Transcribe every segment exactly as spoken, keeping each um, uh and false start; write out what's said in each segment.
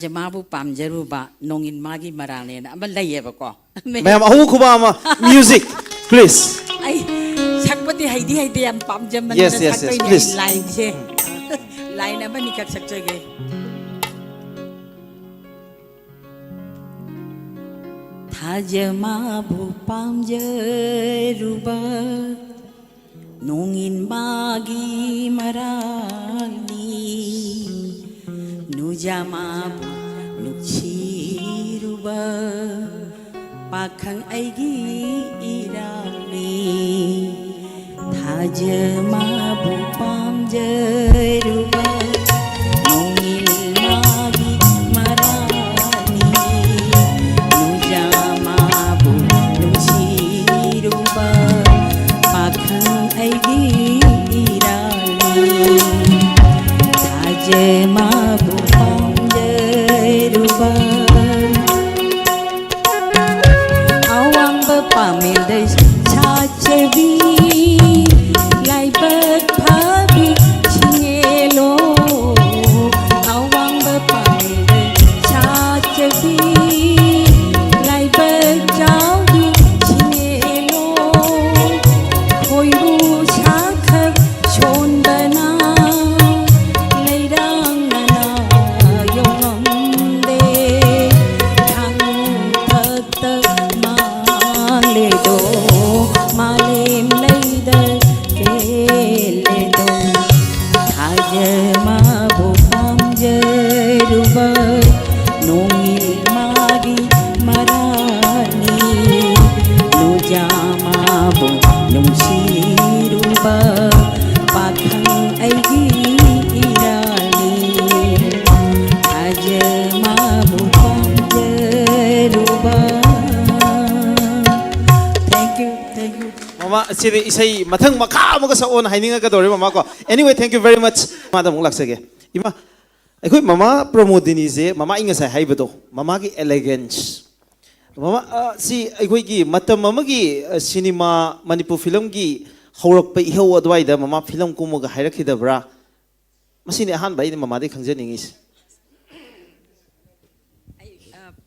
ꯃꯥꯕꯨ ꯄꯥꯝꯖꯔꯨꯕ ꯅꯣꯡꯏꯟ ꯃꯥꯒꯤ ꯃꯔꯥꯜꯅꯦꯅ ꯑꯃ ꯂꯩꯌꯦꯕꯀꯣ꯫ ꯃꯌꯥꯝ ꯑꯍꯧꯕ ꯈꯨꯕꯥꯛ ꯑꯃ, ꯃ꯭ꯌꯨꯖꯤꯛ ꯄ꯭ꯂꯤꯖ꯫ ꯑꯩ ꯁꯛꯄꯗꯤ ꯍꯩꯗꯤ ꯍꯩꯇꯦ, ꯌꯥꯝ ꯄꯥꯝꯖꯃꯟꯗꯅ Yes, yes, yes, ꯁꯛꯇꯣꯏꯅꯦ꯫ please. ꯂꯥꯏꯟꯁꯦ, ꯂꯥꯏꯟ ꯑꯃꯅꯤꯈꯛ ꯁꯛꯆꯒꯦ꯫ ꯊꯥꯖ ꯃꯥꯕꯨ ꯄꯥꯝꯖꯔꯨꯕ ꯅꯣꯡꯏꯟ ꯃꯥꯒꯤ ꯃꯔꯥꯜꯅꯤ, ꯅꯨꯖꯥ ꯃꯥꯕꯨ ꯅꯨꯡꯁꯤꯔꯨꯕ ꯄꯥꯈꯪ ꯑꯩꯒꯤ ꯏꯔꯥꯜꯅꯤ꯫ ꯊꯥꯖ ꯃꯥꯕꯨ ꯄꯥꯝꯖꯔꯨꯕ ꯅꯣꯡꯏꯜ ꯃꯥꯒꯤ ꯃꯔꯥꯜꯅꯤ, ꯅꯨꯖꯥ ꯃꯥꯕꯨ ꯅꯨꯡꯁꯤꯔꯨꯕ ꯄꯥꯈꯪ ꯑꯩꯒꯤ ꯏꯔꯥꯜꯅꯤ꯫ ꯊꯥꯖ ꯃꯥꯕꯨ ꯄꯥꯝꯖꯔꯨꯕ ꯑꯋꯥꯡꯕ ꯄꯥꯃꯦꯜꯗ ꯁꯥꯠꯆꯕꯤ ꯂꯥꯏꯕꯛ ꯐꯕꯤ ꯁꯤꯡꯉꯦꯂꯣ꯫ ꯑꯋꯥꯡꯕ ꯄꯥꯃꯦꯜꯗ ꯁꯥꯠꯆꯕꯤ ꯂꯥꯏꯕꯛ ꯆꯥꯎꯕꯤ ꯁꯤꯡꯉꯦꯂꯣ꯫ ꯈꯣꯏꯔꯨ ꯁꯥꯈꯛ ꯁꯣꯟꯕꯅ ꯂꯩꯔꯥꯡꯅꯅ ꯌꯧꯉꯝꯗꯦ꯫ ꯊꯥꯡ ꯊꯛꯇ ꯃꯥꯡꯂꯦꯗꯣ, ꯃꯥꯂꯦꯝ ꯂꯩꯗ ꯀꯦꯜꯂꯦꯗꯣ꯫ ꯊꯥꯖ ꯃꯥꯕꯨ ꯄꯥꯝꯖꯔꯨꯕ ꯅꯣꯡꯏꯜ ꯃꯥꯒꯤ ꯃꯔꯥꯜꯅꯤ꯫ ꯅꯨꯖꯥ ꯃꯥꯕꯨ ꯅꯨꯡꯁꯤꯔꯨꯕ ꯄꯥꯈꯪ ꯑꯩꯒꯤ ꯏꯔꯥꯜꯅꯤ꯫ ꯊꯥꯖ ꯃꯥꯕꯨ ꯄꯥꯝꯖꯔꯨꯕ꯫ Thank you, thank you. ꯃꯃꯥ, ꯁꯤꯗꯤ ꯏꯁꯩ ꯃꯊꯪ ꯃꯈꯥ ꯑꯃꯒ ꯁꯛꯑꯣꯅ ꯍꯥꯏꯅꯤꯡꯉꯛꯀꯗꯧꯔꯦ ꯃꯃꯥ ꯀꯣ꯫ Anyway, thank you very much. ꯃꯥꯗ ꯑꯃꯨꯛ ꯂꯥꯛꯆꯒꯦ꯫ ꯏꯃꯥ, ꯑꯩꯈꯣꯏ ꯃꯃꯥ ꯄ꯭ꯔꯃꯣꯗꯤꯅꯤꯁꯦ, ꯃꯃꯥ ꯑꯩ ꯉꯁꯥꯏ ꯍꯥꯏꯕꯗꯣ, ꯃꯃꯥꯒꯤ elegance꯫ ꯃꯃꯥ, ꯑ, ꯁꯤ ꯑꯩꯈꯣꯏꯒꯤ ꯃꯇꯝ ꯑꯃꯒꯤ, ꯑ, ꯁꯤꯅꯦꯃꯥ, ꯃꯅꯤꯄꯨꯔ ꯐꯤꯂꯝꯒꯤ ꯍꯧꯔꯛꯄ ꯏꯍꯧ ꯑꯗꯨꯋꯥꯏꯗ ꯃꯃꯥ ꯐꯤꯂꯝ ꯀꯨꯝꯃꯒ ꯍꯥꯏꯔꯛꯈꯤꯗꯕ꯭ꯔꯥ? ꯃꯁꯤꯅꯤ ꯑꯍꯥꯟꯕ ꯑꯩꯅ ꯃꯃꯥꯗꯒꯤ ꯈꯪꯖꯅꯤꯡꯉꯤꯁꯦ꯫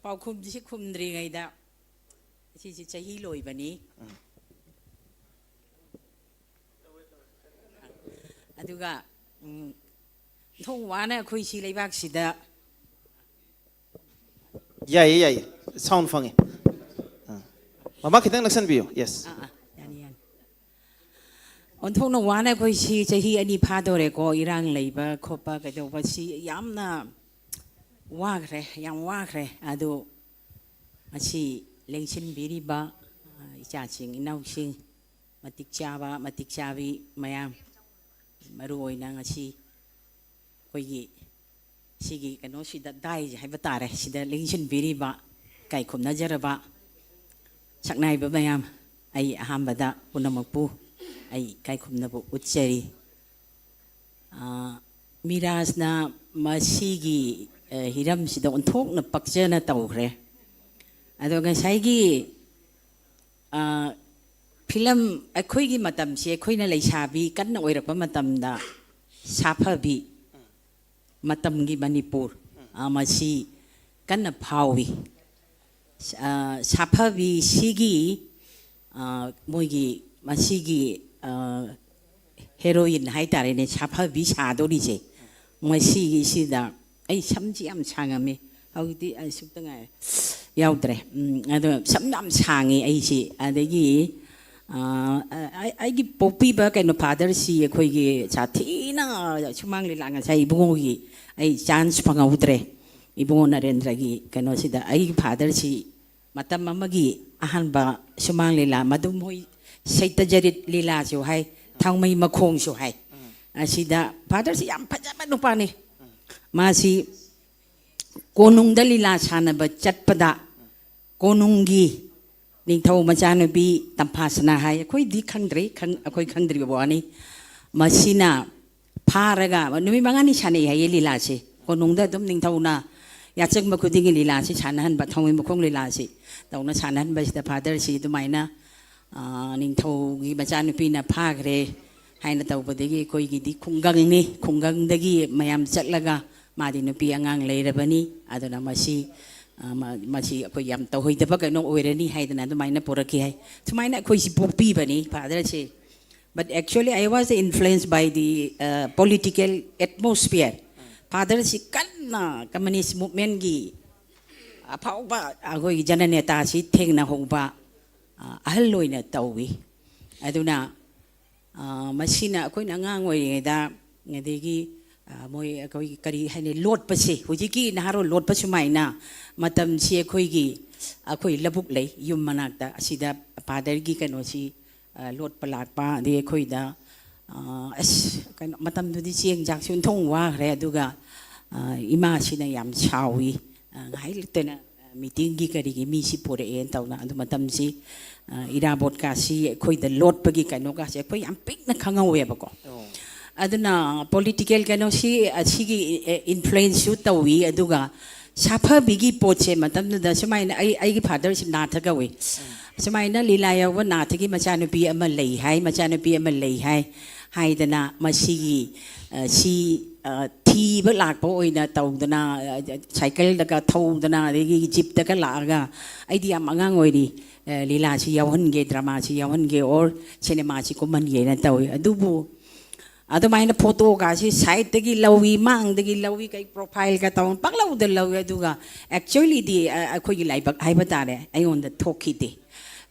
ꯄꯥꯎꯈꯨꯝꯁꯤ ꯈꯨꯝꯗ꯭ꯔꯤꯉꯩꯗ, ꯁꯤꯁꯤ ꯆꯍꯤ ꯂꯣꯏꯕꯅꯤ꯫ ꯎꯝ꯫ ꯑꯗꯨꯒ, ꯎꯝ, ꯊꯣꯡ ꯋꯥꯅ ꯑꯩꯈꯣꯏ ꯁꯤ ꯂꯩꯕꯥꯛꯁꯤꯗ ꯌꯥꯏꯌꯦ, ꯌꯥꯏꯌꯦ꯫ ꯁꯥꯎꯟ ꯐꯪꯉꯦ꯫ ꯑꯥ꯫ ꯃꯃꯥ ꯈꯤꯇꯪ ꯅꯛꯁꯟꯕꯤꯌꯨ꯫ ꯌꯦꯁ꯫ ꯑꯥ, ꯑꯥ, ꯌꯥꯅꯤ, ꯌꯥꯅꯤ꯫ ꯑꯣꯟꯊꯣꯛꯅ ꯋꯥꯅ ꯑꯩꯈꯣꯏ ꯁꯤ ꯆꯍꯤ ꯑꯅꯤ ꯐꯥꯗꯣꯔꯦꯀꯣ, ꯏꯔꯥꯡ ꯂꯩꯕ ꯈꯣꯠꯄ ꯀꯩꯗꯧꯕ, ꯁꯤ ꯌꯥꯝꯅ ꯋꯥꯈ꯭ꯔꯦ, ꯌꯥꯝ ꯋꯥꯈ꯭ꯔꯦ꯫ ꯑꯗꯨ ꯉꯁꯤ ꯂꯦꯡꯁꯤꯟꯕꯤꯔꯤꯕ, ꯑ, ꯏꯆꯥꯁꯤꯡ, ꯏꯅꯥꯎꯁꯤꯡ, ꯃꯇꯤꯛ ꯆꯥꯕ, ꯃꯇꯤꯛ ꯆꯥꯕꯤ ꯃꯌꯥꯝ, ꯃꯔꯨ ꯑꯣꯏꯅ ꯉꯁꯤ ꯑꯩꯈꯣꯏꯒꯤ ꯁꯤꯒꯤ ꯀꯩꯅꯣꯁꯤꯗ, ꯗꯥꯏ ꯍꯥꯏꯕ ꯇꯥꯔꯦ, ꯁꯤꯗ ꯂꯦꯡꯁꯤꯟꯕꯤꯔꯤꯕ, ꯏꯀꯥꯏ ꯈꯨꯝꯅꯖꯔꯕ ꯁꯛꯅꯥꯏꯕ ꯃꯌꯥꯝ, ꯑꯩ ꯑꯍꯥꯟꯕꯗ ꯄꯨꯝꯅꯃꯛꯄꯨ ꯑꯩ ꯏꯀꯥꯏ ꯈꯨꯝꯅꯕ ꯎꯠꯆꯔꯤ꯫ ꯑ, ꯃꯤꯔꯥꯖꯅ ꯃꯁꯤꯒꯤ, ꯑ, ꯍꯤꯔꯝꯁꯤꯗ ꯑꯣꯟꯊꯣꯛꯅ ꯄꯛꯆꯅ ꯇꯧꯈ꯭ꯔꯦ꯫ ꯑꯗꯣ ꯉꯁꯥꯏꯒꯤ, ꯑ, ꯐꯤꯂꯝ, ꯑꯩꯈꯣꯏꯒꯤ ꯃꯇꯝꯁꯤ, ꯑꯩꯈꯣꯏꯅ ꯂꯩꯁꯥꯕꯤ ꯀꯟꯅ ꯑꯣꯏꯔꯛꯄ ꯃꯇꯝꯗ ꯁꯥꯐꯕꯤ, ꯃꯇꯝꯒꯤ ꯃꯅꯤꯄꯨꯔ, ꯑ, ꯃꯁꯤ ꯀꯟꯅ ꯐꯥꯎꯏ꯫ ꯑ, ꯁꯥꯐꯕꯤꯁꯤꯒꯤ, ꯑ, ꯃꯣꯏꯒꯤ ꯃꯁꯤꯒꯤ, ꯑ, ꯍꯦꯔꯣꯏꯟ ꯍꯥꯏꯇꯥꯔꯦꯅꯦ, ꯁꯥꯐꯕꯤ ꯁꯥꯗꯣꯔꯤꯁꯦ, ꯃꯁꯤꯒꯤꯁꯤꯗ ꯑꯩ ꯁꯝꯁꯤ ꯌꯥꯝ ꯁꯥꯡꯉꯝꯃꯤ, ꯍꯧꯖꯤꯛꯇꯤ ꯑꯩ ꯁꯨꯛꯇ ꯉꯥꯏꯔꯦ, ꯌꯥꯎꯗ꯭ꯔꯦ꯫ ꯎꯝ, ꯑꯗꯣ ꯁꯝ ꯌꯥꯝ ꯁꯥꯡꯉꯤ ꯑꯩꯁꯤ꯫ ꯑꯗꯒꯤ, ꯑ, ꯑ, ꯑꯩ-, ꯑꯩꯒꯤ ꯄꯣꯛꯄꯤꯕ ꯀꯩꯅꯣ ꯐꯥꯗꯔꯁꯤ ꯑꯩꯈꯣꯏꯒꯤ ꯁꯥꯊꯤꯅ ꯁꯨꯃꯥꯡ ꯂꯤꯂꯥ, ꯉꯁꯥꯏ ꯏꯕꯨꯡꯉꯣꯒꯤ ꯑꯩ ꯆꯥꯟꯁ ꯐꯪꯍꯧꯗ꯭ꯔꯦ꯫ ꯏꯕꯨꯡꯉꯣ ꯅꯔꯦꯟꯗ꯭ꯔꯒꯤ ꯀꯩꯅꯣꯁꯤꯗ ꯑꯩꯒꯤ ꯐꯥꯗꯔꯁꯤ ꯃꯇꯝ ꯑꯃꯒꯤ ꯑꯍꯥꯟꯕ ꯁꯨꯃꯥꯡ ꯂꯤꯂꯥ, ꯃꯗꯨ ꯃꯣꯏ ꯁꯩꯇꯖꯔꯤꯠ ꯂꯤꯂꯥꯁꯨ ꯍꯥꯏ, ꯊꯥꯡꯃꯩ ꯃꯈꯣꯡꯁꯨ ꯍꯥꯏ꯫ ꯎꯝ꯫ ꯑꯁꯤꯗ ꯐꯥꯗꯔꯁꯤ ꯌꯥꯝ ꯐꯖꯕ ꯅꯨꯄꯥꯅꯤ꯫ ꯎꯝ꯫ ꯃꯥꯁꯤ ꯀꯣꯅꯨꯡꯗ ꯂꯤꯂꯥ ꯁꯥꯟꯅꯕ ꯆꯠꯄꯗ, ꯀꯣꯅꯨꯡꯒꯤ ꯅꯤꯡꯊꯧ ꯃꯆꯥꯅꯨꯄꯤ ꯇꯝꯐꯥꯁꯅꯥ ꯍꯥꯏ, ꯑꯩꯈꯣꯏꯗꯤ ꯈꯪꯗ꯭ꯔꯤ, ꯈꯪ-, ꯑꯩꯈꯣꯏ ꯈꯪꯗ꯭ꯔꯤꯕ ꯋꯥꯅꯤ꯫ ꯃꯁꯤꯅ ꯐꯥꯔꯒ ꯅꯨꯃꯤꯠ ꯃꯉꯥꯅꯤ ꯁꯥꯟꯅꯩ ꯍꯥꯏꯌꯦ ꯂꯤꯂꯥꯁꯦ꯫ ꯀꯣꯅꯨꯡꯗ ꯑꯗꯨꯝ ꯅꯤꯡꯊꯧꯅ ꯌꯥꯆꯪꯕ ꯈꯨꯗꯤꯡꯒꯤ ꯂꯤꯂꯥꯁꯤ ꯁꯥꯟꯅꯍꯟꯕ, ꯊꯥꯡꯃꯩ ꯃꯈꯣꯡ ꯂꯤꯂꯥꯁꯤ ꯇꯧꯅ ꯁꯥꯟꯅꯍꯟꯕꯁꯤꯗ ꯐꯥꯗꯔꯁꯤ ꯑꯗꯨꯃꯥꯏꯅ, ꯑ, ꯅꯤꯡꯊꯧꯒꯤ ꯃꯆꯥꯅꯨꯄꯤꯅ ꯐꯥꯈ꯭ꯔꯦ ꯍꯥꯏꯅ ꯇꯧꯕꯗꯒꯤ ꯑꯩꯈꯣꯏꯒꯤꯗꯤ ꯈꯨꯡꯒꯪꯅꯤ, ꯈꯨꯡꯒꯪꯗꯒꯤ ꯃꯌꯥꯝ ꯆꯠꯂꯒ, ꯃꯥꯗꯤ ꯅꯨꯄꯤ ꯑꯉꯥꯡ ꯂꯩꯔꯕꯅꯤ, ꯑꯗꯨꯅ ꯃꯁꯤ, ꯑ, ꯃ-, ꯃꯁꯤ ꯑꯩꯈꯣꯏ ꯌꯥꯝ ꯇꯧꯍꯩꯗꯕ ꯀꯩꯅꯣ ꯑꯣꯏꯔꯅꯤ ꯍꯥꯏꯗꯅ ꯑꯗꯨꯃꯥꯏꯅ ꯄꯨꯔꯛꯈꯤ ꯍꯥꯏ꯫ ꯁꯨꯃꯥꯏꯅ ꯑꯩꯈꯣꯏꯁꯤ ꯄꯣꯛꯄꯤꯕꯅꯤ ꯐꯥꯗꯔꯁꯦ꯫ But actually I was influenced by the, uh, political atmosphere. ꯐꯥꯗꯔꯁꯤ ꯀꯟꯅ ꯀꯝꯃꯨꯅꯤꯁ ꯃꯨꯚꯃꯦꯟꯒꯤ ꯑꯐꯥꯎꯕ ꯑꯩꯈꯣꯏꯒꯤ ꯖꯅꯅꯦꯇꯥꯁꯤ ꯊꯦꯡꯅꯍꯧꯕ, ꯑ, ꯑꯍꯜ ꯑꯣꯏꯅ ꯇꯧꯏ꯫ ꯑꯗꯨꯅ, ꯑ, ꯃꯁꯤꯅ ꯑꯩꯈꯣꯏꯅ ꯑꯉꯥꯡ ꯑꯣꯏꯔꯤꯉꯩꯗ, ꯑꯗꯒꯤ, ꯑ, ꯃꯣꯏ ꯑꯩꯈꯣꯏꯒꯤ ꯀꯔꯤ ꯍꯥꯏꯅꯤ, ꯂꯣꯠꯄꯁꯦ, ꯍꯧꯖꯤꯛꯀꯤ ꯅꯍꯥꯔꯣꯜ ꯂꯣꯠꯄ ꯁꯨꯃꯥꯏꯅ ꯃꯇꯝꯁꯤ ꯑꯩꯈꯣꯏꯒꯤ, ꯑꯩꯈꯣꯏ ꯂꯧꯕꯨꯛ ꯂꯩ ꯌꯨꯝ ꯃꯅꯥꯛꯇ, ꯑꯁꯤꯗ ꯐꯥꯗꯔꯒꯤ ꯀꯩꯅꯣꯁꯤ, ꯑ, ꯂꯣꯠꯄ ꯂꯥꯛꯄ, ꯑꯗꯩ ꯑꯩꯈꯣꯏꯗ, ꯑ, ꯑꯁ, ꯀꯩꯅꯣ, ꯃꯇꯝꯗꯨꯗꯤ ꯆꯦꯡ ꯆꯥꯛꯁꯨ ꯑꯣꯟꯊꯣꯛ ꯋꯥꯈ꯭ꯔꯦ꯫ ꯑꯗꯨꯒ, ꯑ, ꯏꯃꯥꯁꯤꯅ ꯌꯥꯝ ꯁꯥꯎꯏ, ꯑ, ꯉꯥꯏꯍꯥꯛ ꯂꯩꯇꯅ, ꯑ, ꯃꯤꯇꯤꯡꯒꯤ ꯀꯔꯤꯒꯤ ꯃꯤꯁꯤ ꯄꯨꯔꯛꯑꯦꯅ ꯇꯧꯅ꯫ ꯑꯗꯨ ꯃꯇꯝꯁꯤ, ꯑ, ꯏꯔꯥꯕꯣꯠꯀꯥꯁꯤ ꯑꯩꯈꯣꯏꯗ ꯂꯣꯠꯄꯒꯤ ꯀꯩꯅꯣꯒꯥꯁꯦ ꯑꯩꯈꯣꯏ ꯌꯥꯝ ꯄꯤꯛꯅ ꯈꯪꯍꯧꯋꯦꯕꯀꯣ꯫ ꯑꯗꯨꯅ ꯄꯣꯂꯤꯇꯤꯀꯦꯜ ꯀꯩꯅꯣꯁꯤ, ꯑ, ꯁꯤꯒꯤ, ꯑ, ꯏꯟꯐ꯭ꯂꯨꯌꯦꯟꯁꯁꯨ ꯇꯧꯏ꯫ ꯑꯗꯨꯒ ꯁꯥꯐꯕꯤꯒꯤ ꯄꯣꯠꯁꯦ ꯃꯇꯝꯗꯨꯗ ꯁꯨꯃꯥꯏꯅ, ꯑꯩ, ꯑꯩꯒꯤ ꯐꯥꯗꯔꯁꯤ ꯅꯥꯊ ꯀꯧꯏ꯫ ꯁꯨꯃꯥꯏꯅ ꯂꯤꯂꯥ ꯌꯥꯎꯕ ꯅꯥꯊꯒꯤ ꯃꯆꯥꯅꯨꯄꯤ ꯑꯃ ꯂꯩ ꯍꯥꯏ, ꯃꯆꯥꯅꯨꯄꯤ ꯑꯃ ꯂꯩ ꯍꯥꯏ ꯍꯥꯏꯗꯅ ꯃꯁꯤꯒꯤ, ꯑ, ꯁꯤ, ꯑ, ꯊꯤꯕ ꯂꯥꯛꯄ ꯑꯣꯏꯅ ꯇꯧꯗꯅ, ꯑ, ꯁꯥꯏꯀꯜꯗꯒ ꯊꯧꯗꯅ, ꯑꯗꯒꯤ ꯖꯤꯞꯇꯒ ꯂꯥꯛꯑꯒ, ꯑꯩꯗꯤ ꯌꯥꯝ ꯑꯉꯥꯡ ꯑꯣꯏꯔꯤ, ꯑ, ꯂꯤꯂꯥꯁꯤ ꯌꯥꯎꯍꯟꯒꯦ, ꯗ꯭ꯔꯃꯥꯁꯤ ꯌꯥꯎꯍꯟꯒꯦ, ꯑꯣꯔ ꯁꯤꯅꯦꯃꯥꯁꯤ ꯀꯨꯝꯍꯟꯒꯦꯅ ꯇꯧꯏ꯫ ꯑꯗꯨꯕꯨ ꯑꯗꯨꯃꯥꯏꯅ ꯐꯣꯇꯣꯒꯁꯤ ꯁꯥꯏꯠꯇꯒꯤ ꯂꯧꯏ, ꯃꯥꯡꯗꯒꯤ ꯂꯧꯏ, ꯀꯩ ꯄ꯭ꯔꯣꯐꯥꯏꯜꯒ ꯇꯧ ꯄꯪꯂꯧꯗ ꯂꯧꯏ꯫ ꯑꯗꯨꯒ ꯑꯦꯛꯆꯨꯋꯦꯂꯤꯗꯤ, ꯑ, ꯑꯩꯈꯣꯏꯒꯤ ꯂꯥꯏꯕꯛ ꯍꯥꯏꯕ ꯇꯥꯔꯦ, ꯑꯩꯉꯣꯟꯗ ꯊꯣꯛꯈꯤꯗꯦ꯫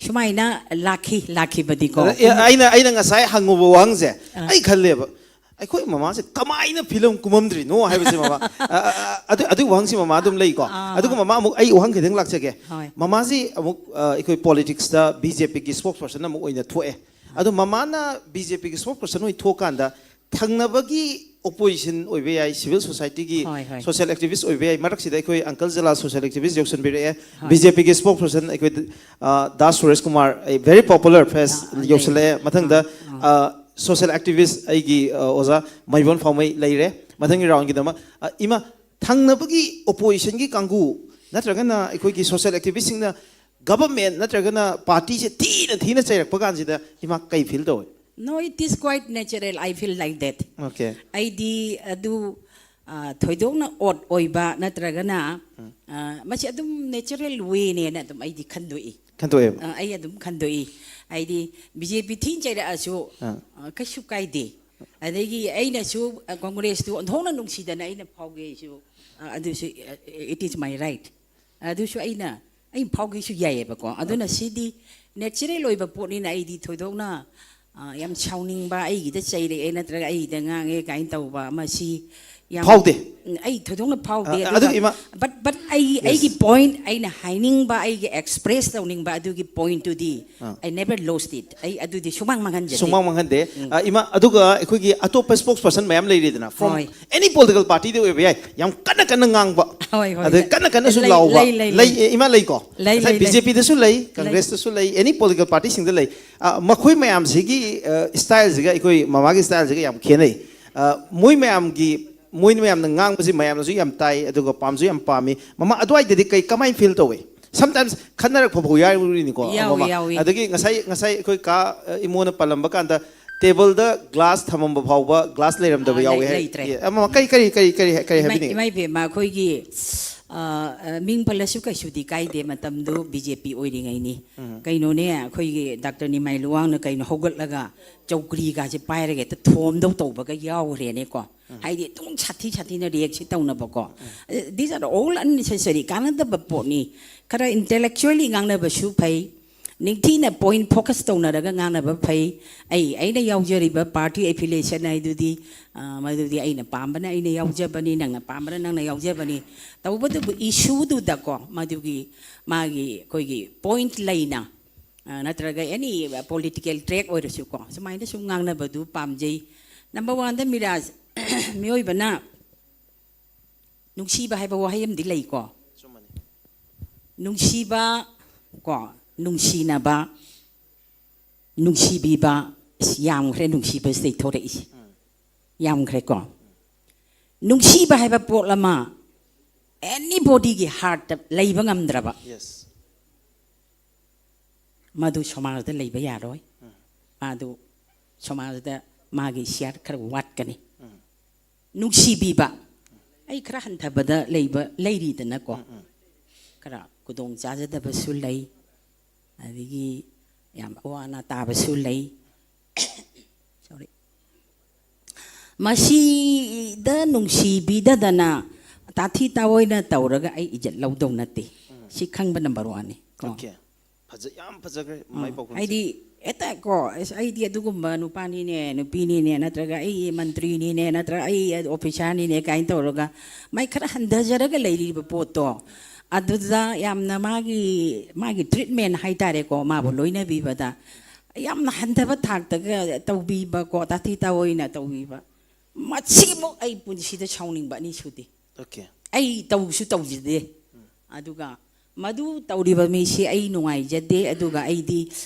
ꯁꯨꯃꯥꯏꯅ ꯂꯥꯛꯈꯤ, ꯂꯥꯛꯈꯤꯕꯗꯤ ꯀꯣ꯫ ꯑꯗ ꯑꯩ-, ꯑꯩꯅ, ꯑꯩꯅ ꯉꯁꯥꯏ ꯍꯪꯉꯨꯕ ꯋꯥꯍꯪꯁꯦ, ꯑꯥ꯫ ꯑꯩ ꯈꯜꯂꯦꯕ, ꯑꯩꯈꯣꯏ ꯃꯃꯥꯁꯦ ꯀꯃꯥꯏꯅ ꯐꯤꯂꯝ ꯀꯨꯝꯃꯝꯗ꯭ꯔꯤꯅꯣ ꯍꯥꯏꯕꯁꯦ ꯃꯃꯥ, ꯑ, ꯑ, ꯑ, ꯑꯗꯨ, ꯑꯗꯨꯒꯤ ꯋꯥꯍꯪꯁꯤ ꯃꯃꯥ ꯑꯗꯨꯝ ꯂꯩꯀꯣ꯫ ꯑꯥ, ꯑꯗꯨꯒ ꯑꯥ꯫ ꯃꯃꯥ ꯑꯃꯨꯛ ꯑꯩ ꯋꯥꯍꯪ ꯈꯤꯇꯪ ꯂꯥꯛꯆꯒꯦ꯫ ꯍꯣꯏ꯫ ꯃꯃꯥꯁꯤ ꯑꯃꯨꯛ, ꯑ, ꯑꯩꯈꯣꯏ ꯄꯣꯂꯤꯇꯤꯛꯁꯇ ꯕꯤ ꯖꯦ ꯄꯤꯒꯤ ꯁ꯭ꯄꯣꯛꯁ ꯄꯔꯁꯟ ꯑꯃ ꯑꯣꯏꯅ ꯊꯣꯛꯑꯦ꯫ ꯑꯗꯣ ꯃꯃꯥꯅ ꯕꯤ ꯖꯦ ꯄꯤꯒꯤ ꯁ꯭ꯄꯣꯛꯁ ꯄꯔꯁꯟ ꯑꯣꯏꯅ ꯊꯣꯛꯀꯥꯟꯗ ꯊꯪꯅꯕꯒꯤ ꯑꯣꯄꯣꯖꯤꯁꯟ ꯑꯣꯏꯕ ꯌꯥꯏ, ꯁꯤꯚꯤꯜ ꯁꯣꯁꯥꯏꯇꯤꯒꯤ ꯍꯣꯏ, ꯍꯣꯏ꯫ ꯁꯣꯁꯤꯌꯦꯜ ꯑꯦꯛꯇꯤꯚꯤꯁ ꯑꯣꯏꯕ ꯌꯥꯏ, ꯃꯔꯛꯁꯤꯗ ꯑꯩꯈꯣꯏ ꯑꯪꯀꯜ ꯖꯂꯥ ꯁꯣꯁꯤꯌꯦꯜ ꯑꯦꯛꯇꯤꯚꯤꯁ ꯌꯧꯁꯟꯕꯤꯔꯛꯑꯦ꯫ ꯍꯣꯏ꯫ ꯕꯤ ꯖꯦ ꯄꯤꯒꯤ ꯁ꯭ꯄꯣꯛꯁ ꯄꯔꯁꯟ ꯑꯩꯈꯣꯏ, ꯑ, ꯗꯥꯁ ꯁꯨꯔꯦꯁ ꯀꯨꯃꯥꯔ, ꯑꯩ ꯚꯦꯔꯤ ꯄꯣꯄꯨꯂꯔ ꯐꯦꯁ ꯑꯥ, ꯑꯥ, ꯌꯧꯁꯜꯂꯛꯑꯦ꯫ ꯂꯩ꯫ ꯃꯊꯪꯗ, ꯑꯥ, ꯑꯥ꯫ ꯑ, ꯁꯣꯁꯤꯌꯦꯜ ꯑꯦꯛꯇꯤꯚꯤꯁ ꯑꯩꯒꯤ, ꯑ, ꯑꯣꯖꯥ ꯃꯥꯏꯕꯣꯟ ꯐꯥꯎꯃꯩ ꯂꯩꯔꯦ꯫ ꯃꯊꯪꯒꯤ ꯔꯥꯎꯟꯒꯤꯗꯃꯛ, ꯑ, ꯏꯃꯥ, ꯊꯪꯅꯕꯒꯤ ꯑꯣꯄꯣꯖꯤꯁꯟꯒꯤ ꯀꯥꯡꯕꯨ ꯅꯠꯇ꯭ꯔꯒꯅ ꯑꯩꯈꯣꯏꯒꯤ ꯁꯣꯁꯤꯌꯦꯜ ꯑꯦꯛꯇꯤꯚꯤꯁꯁꯤꯡꯅ ꯒꯚꯔꯟꯃꯦꯟ ꯅꯠꯇ꯭ꯔꯒꯅ ꯄꯥꯔꯇꯤꯁꯦ ꯊꯤꯅ ꯊꯤꯅ ꯆꯩꯔꯛꯄ ꯀꯥꯟꯁꯤꯗ ꯏꯃꯥ ꯀꯩ ꯐꯤꯜ ꯇꯧꯏ? No, it is quite natural. I feel like that. Okay. ꯑꯩꯗꯤ ꯑꯗꯨ, ꯑ, ꯊꯣꯏꯗꯣꯛꯅ ꯑꯣꯠ ꯑꯣꯏꯕ ꯅꯠꯇ꯭ꯔꯒꯅ, ꯑ, ꯃꯁꯤ ꯑꯗꯨꯝ natural way ꯅꯦꯅ ꯑꯗꯨꯝ ꯑꯩꯗꯤ ꯈꯟꯗꯣꯛꯏ꯫ ꯈꯟꯗꯣꯛꯑꯦꯕ꯫ ꯑ, ꯑꯩ ꯑꯗꯨꯝ ꯈꯟꯗꯣꯛꯏ꯫ ꯍꯥꯏꯗꯤ B J P ꯊꯤꯅ ꯆꯩꯔꯛꯑꯁꯨ, ꯑꯥ꯫ ꯑ, ꯀꯩꯁꯨ ꯀꯥꯏꯗꯦ꯫ ꯑꯗꯒꯤ ꯑꯩꯅꯁꯨ, ꯑ, Congress ꯇꯨ ꯑꯣꯟꯊꯣꯛꯅ ꯅꯨꯡꯁꯤꯗꯅ ꯑꯩꯅ ꯐꯥꯎꯒꯦꯁꯨ, ꯑ, ꯑꯗꯨꯁꯨ, ꯑ, it is my right꯫ ꯑꯗꯨꯁꯨ ꯑꯩꯅ, ꯑꯩ ꯐꯥꯎꯒꯦꯁꯨ ꯌꯥꯏꯌꯦꯕꯀꯣ꯫ ꯑꯗꯨꯅ ꯁꯤꯗꯤ natural ꯑꯣꯏꯕ ꯄꯣꯠꯅꯤꯅ ꯑꯩꯗꯤ ꯊꯣꯏꯗꯣꯛꯅ, ꯑ, ꯌꯥꯝ ꯁꯥꯎꯅꯤꯡꯕ, ꯑꯩꯒꯤꯗ ꯆꯩꯔꯛꯑꯦ ꯅꯠꯇ꯭ꯔꯒ ꯑꯩꯒꯤꯗ ꯉꯥꯡꯉꯦ ꯀꯥꯏꯅ ꯇꯧꯕ ꯑꯃ ꯁꯤ ꯌꯥꯝ ꯐꯥꯎꯗꯦ꯫ ꯎꯝ, ꯑꯩ ꯊꯣꯏꯗꯣꯛꯅ ꯐꯥꯎꯗꯦ꯫ ꯑ, ꯑꯗꯨꯒ, ꯑꯗꯨꯒ ꯏꯃꯥ but, but ꯑꯩ, Yes. ꯑꯩꯒꯤ point, ꯑꯩꯅ ꯍꯥꯏꯅꯤꯡꯕ, ꯑꯩꯒꯤ express ꯇꯧꯅꯤꯡꯕ ꯑꯗꯨꯒꯤ point ꯇꯨꯗꯤ, ꯑꯥ꯫ I never lost it꯫ ꯑꯩ ꯑꯗꯨꯗꯤ ꯁꯨꯃꯥꯡ ꯃꯥꯡꯍꯟꯖꯗꯦ꯫ ꯁꯨꯃꯥꯡ ꯃꯥꯡꯍꯟꯗꯦ꯫ ꯑ, ꯏꯃꯥ, ꯑꯗꯨꯒ ꯑꯩꯈꯣꯏꯒꯤ ꯑꯇꯣꯞꯄ spokesperson ꯃꯌꯥꯝ ꯂꯩꯔꯤꯗꯅ, from ꯍꯣꯏ꯫ any political party ꯗ ꯑꯣꯏꯕ ꯌꯥꯏ, ꯌꯥꯝ ꯀꯟꯅ ꯀꯟꯅ ꯉꯥꯡꯕ, ꯍꯣꯏ, ꯍꯣꯏ, ꯑꯗꯩ ꯂꯩ-, ꯀꯟꯅ ꯀꯟꯅꯁꯨ ꯂꯩ-, ꯂꯥꯎꯕ ꯂꯩ-, ꯂꯩ-, ꯂꯩ, ꯂꯩ꯫ ꯏꯃꯥ ꯂꯩꯀꯣ? ꯂꯩ, ꯉꯁꯥꯏ ꯂꯩ, ꯂꯩ꯫ B J P ꯗꯁꯨ ꯂꯩ, ꯂꯩ꯫ Congress ꯇꯁꯨ ꯂꯩ, any political party ꯁꯤꯡꯗ ꯂꯩ꯫ ꯑ, ꯃꯈꯣꯏ ꯃꯌꯥꯝꯁꯤꯒꯤ, ꯑ, style ꯁꯤꯒ ꯑꯩꯈꯣꯏ ꯃꯃꯥꯒꯤ style ꯁꯤꯒ ꯌꯥꯝ ꯈꯦꯠꯅꯩ꯫ ꯑ, ꯃꯣꯏ ꯃꯌꯥꯝꯒꯤ, ꯃꯣꯏ ꯃꯌꯥꯝꯅ ꯉꯥꯡꯕꯁꯤ ꯃꯌꯥꯝꯅꯁꯨ ꯌꯥꯝ ꯇꯥꯏ, ꯑꯗꯨꯒ ꯄꯥꯝꯁꯨ ꯌꯥꯝ ꯄꯥꯝꯃꯤ꯫ ꯃꯃꯥ, ꯑꯗꯨꯋꯥꯏꯗꯗꯤ ꯀꯩ, ꯀꯃꯥꯏꯅ feel ꯇꯧꯋꯤ? Sometimes ꯈꯠꯅꯔꯛꯄ ꯐꯥꯎ ꯌꯥꯎꯔꯤꯅꯤꯀꯣ, ꯌꯥꯎꯏ, ꯃꯃꯥ꯫ ꯌꯥꯎꯏ꯫ ꯑꯗꯒꯤ ꯉꯁꯥꯏ, ꯉꯁꯥꯏ ꯑꯩꯈꯣꯏ ꯀꯥ, ꯑ, ꯏꯃꯣꯅ ꯄꯜꯂꯝꯕ ꯀꯥꯟꯗ, table ꯗ glass ꯊꯝꯃꯝꯕ ꯐꯥꯎꯕ glass ꯂꯩꯔꯝꯗꯕ ꯑꯥ, ꯌꯥꯎꯋꯤ ꯂꯩ-, ꯍꯥꯏ꯫ ꯂꯩꯇ꯭ꯔꯦ꯫ ꯑꯦ, ꯑꯃ ꯀꯔꯤ, ꯀꯔꯤ, ꯀꯔꯤ, ꯀꯔꯤ ꯏꯃꯥ-, ꯍꯥꯏꯕꯤꯅꯤꯡꯉꯤ? ꯏꯃꯥ ꯏꯕꯦꯝꯃ, ꯑꯩꯈꯣꯏꯒꯤ, ꯑ, ꯑ, ꯃꯤꯡ ꯄꯜꯂꯁꯨ ꯀꯩꯁꯨꯗꯤ ꯀꯥꯏꯗꯦ, ꯃꯇꯝꯗꯨ B J P ꯑꯣꯏꯔꯤꯉꯩꯅꯤ꯫ ꯀꯩꯅꯣꯅꯦ, ꯑꯩꯈꯣꯏꯒꯤ Doctor ꯅꯤꯃꯥꯏ ꯂꯨꯋꯥꯡꯅ ꯀꯩꯅꯣ ꯍꯧꯒꯠꯂꯒ ꯆꯧꯀ꯭ꯔꯤꯒꯥꯁꯦ ꯄꯥꯏꯔꯒ ꯍꯦꯛꯇ ꯊꯣꯝꯗꯧ ꯇꯧꯕꯒ ꯌꯥꯎꯈ꯭ꯔꯦꯅꯦꯀꯣ꯫ ꯍꯥꯏꯗꯤ ꯑꯗꯨꯝ ꯁꯥꯊꯤ ꯁꯥꯊꯤꯅ react ꯁꯤ ꯇꯧꯅꯕꯀꯣ꯫ These are all unnecessary, ꯀꯥꯟꯅꯗꯕ ꯄꯣꯠꯅꯤ꯫ ꯈꯔ intellectually ꯉꯥꯡꯅꯕꯁꯨ ꯐꯩ, ꯅꯤꯡꯊꯤꯅ point focus ꯇꯧꯅꯔꯒ ꯉꯥꯡꯅꯕ ꯐꯩ꯫ ꯑꯩ, ꯑꯩꯅ ꯌꯥꯎꯖꯔꯤꯕ party affiliation ꯍꯥꯏꯗꯨꯗꯤ, ꯑ, ꯃꯗꯨꯗꯤ ꯑꯩꯅ ꯄꯥꯝꯕꯅ ꯑꯩꯅ ꯌꯥꯎꯖꯕꯅꯤ, ꯅꯪꯅ ꯄꯥꯝꯕꯅ ꯅꯪꯅ ꯌꯥꯎꯖꯕꯅꯤ꯫ ꯇꯧꯕꯇꯕꯨ issue ꯗꯨꯗꯀꯣ, ꯃꯗꯨꯒꯤ ꯃꯥꯒꯤ ꯑꯩꯈꯣꯏꯒꯤ point ꯂꯩꯅ, ꯑ, ꯅꯠꯇ꯭ꯔꯒ any political track ꯑꯣꯏꯔꯁꯨꯀꯣ, ꯁꯨꯃꯥꯏꯅ ꯁꯨꯝ ꯉꯥꯡꯅꯕꯗꯨ ꯄꯥꯝꯖꯩ꯫ Number one ꯗ ꯃꯤꯔꯥꯖ, ꯃꯤꯑꯣꯏꯕꯅ ꯅꯨꯡꯁꯤꯕ ꯍꯥꯏꯕ ꯋꯥꯍꯩ ꯑꯃꯗꯤ ꯂꯩꯀꯣ꯫ ꯅꯨꯡꯁꯤꯕ ꯀꯣ, ꯅꯨꯡꯁꯤꯅꯕ, ꯅꯨꯡꯁꯤꯕꯤꯕ, ꯑꯁ, ꯌꯥꯝꯈ꯭ꯔꯦ ꯅꯨꯡꯁꯤꯕꯁꯤꯗꯩ ꯊꯣꯔꯛꯏꯁꯦ꯫ ꯌꯥꯝꯈ꯭ꯔꯦꯀꯣ꯫ ꯅꯨꯡꯁꯤꯕ ꯍꯥꯏꯕ ꯄꯣꯠ ꯑꯃ anybody ꯒꯤ heart ꯇ ꯂꯩꯕ ꯉꯝꯗ꯭ꯔꯕ, Yes. ꯃꯗꯨ ꯁꯃꯥꯖꯗ ꯂꯩꯕ ꯌꯥꯔꯣꯏ꯫ ꯃꯥꯗꯨ ꯁꯃꯥꯖꯗ ꯃꯥꯒꯤ share ꯈꯔ ꯋꯥꯠꯀꯅꯤ꯫ ꯅꯨꯡꯁꯤꯕꯤꯕ, ꯑꯩ ꯈꯔ ꯍꯟꯊꯕꯗ ꯂꯩꯕ ꯂꯩꯔꯤꯗꯅꯀꯣ, ꯈꯔ ꯈꯨꯗꯣꯡ ꯆꯥꯖꯗꯕꯁꯨ ꯂꯩ, ꯑꯗꯒꯤ ꯌꯥꯝ ꯑꯋꯥ ꯑꯅꯥ ꯇꯥꯕꯁꯨ ꯂꯩ꯫ Sorry. ꯃꯁꯤꯗ ꯅꯨꯡꯁꯤꯕꯤꯗꯗꯅ ꯇꯥꯊꯤ ꯇꯥꯑꯣꯏꯅ ꯇꯧꯔꯒ ꯑꯩ ꯏꯖꯠ ꯂꯧꯗꯧ ꯅꯠꯇꯦ꯫ ꯁꯤ ꯈꯪꯕ number one ꯅꯤ ꯀꯣ꯫ Okay. ꯐꯖ ꯌꯥꯝ ꯐꯖꯈ꯭ꯔꯦ ꯃꯥꯏ ꯄꯥꯎꯈꯨꯝꯁꯦ꯫ ꯍꯥꯏꯗꯤ ꯍꯦꯛꯇ ꯀꯣ, ꯑꯁ, ꯑꯩꯗꯤ ꯑꯗꯨꯒꯨꯝꯕ ꯅꯨꯄꯥꯅꯤꯅꯦ, ꯅꯨꯄꯤꯅꯤꯅꯦ, ꯅꯠꯇ꯭ꯔꯒ ꯑꯩ ꯃꯟꯇ꯭ꯔꯤꯅꯤꯅꯦ, ꯅꯠꯇ꯭ꯔꯒ ꯑꯩ ꯑꯣꯐꯤꯁꯥꯔꯅꯤꯅꯦ ꯀꯥꯏꯅ ꯇꯧꯔꯒ ꯃꯥꯏ ꯈꯔ ꯍꯟꯊꯖꯔꯒ ꯂꯩꯔꯤꯕ ꯄꯣꯠꯇꯣ, ꯑꯗꯨꯗ ꯌꯥꯝꯅ ꯃꯥꯒꯤ ꯃꯥꯒꯤ treatment ꯍꯥꯏꯇꯥꯔꯦꯀꯣ, ꯃꯥꯕꯨ ꯂꯣꯏꯅꯕꯤꯕꯗ ꯌꯥꯝꯅ ꯍꯟꯊꯕ ꯊꯥꯛꯇꯒ ꯇꯧꯕꯤꯕꯀꯣ, ꯇꯥꯊꯤ ꯇꯥꯑꯣꯏꯅ ꯇꯧꯕꯤꯕ, ꯃꯁꯤꯃꯨꯛ ꯑꯩ ꯄꯨꯟꯁꯤꯗ ꯁꯥꯎꯅꯤꯡꯕ ꯑꯅꯤ ꯁꯨꯗꯦ꯫ Okay. ꯑꯩ ꯇꯧꯁꯨ ꯇꯧꯖꯗꯦ꯫ ꯑꯗꯨꯒ ꯃꯗꯨ ꯇꯧꯔꯤꯕ ꯃꯤꯁꯤ ꯑꯩ ꯅꯨꯡꯉꯥꯏꯖꯗꯦ꯫ ꯑꯗꯨꯒ ꯑꯩꯗꯤ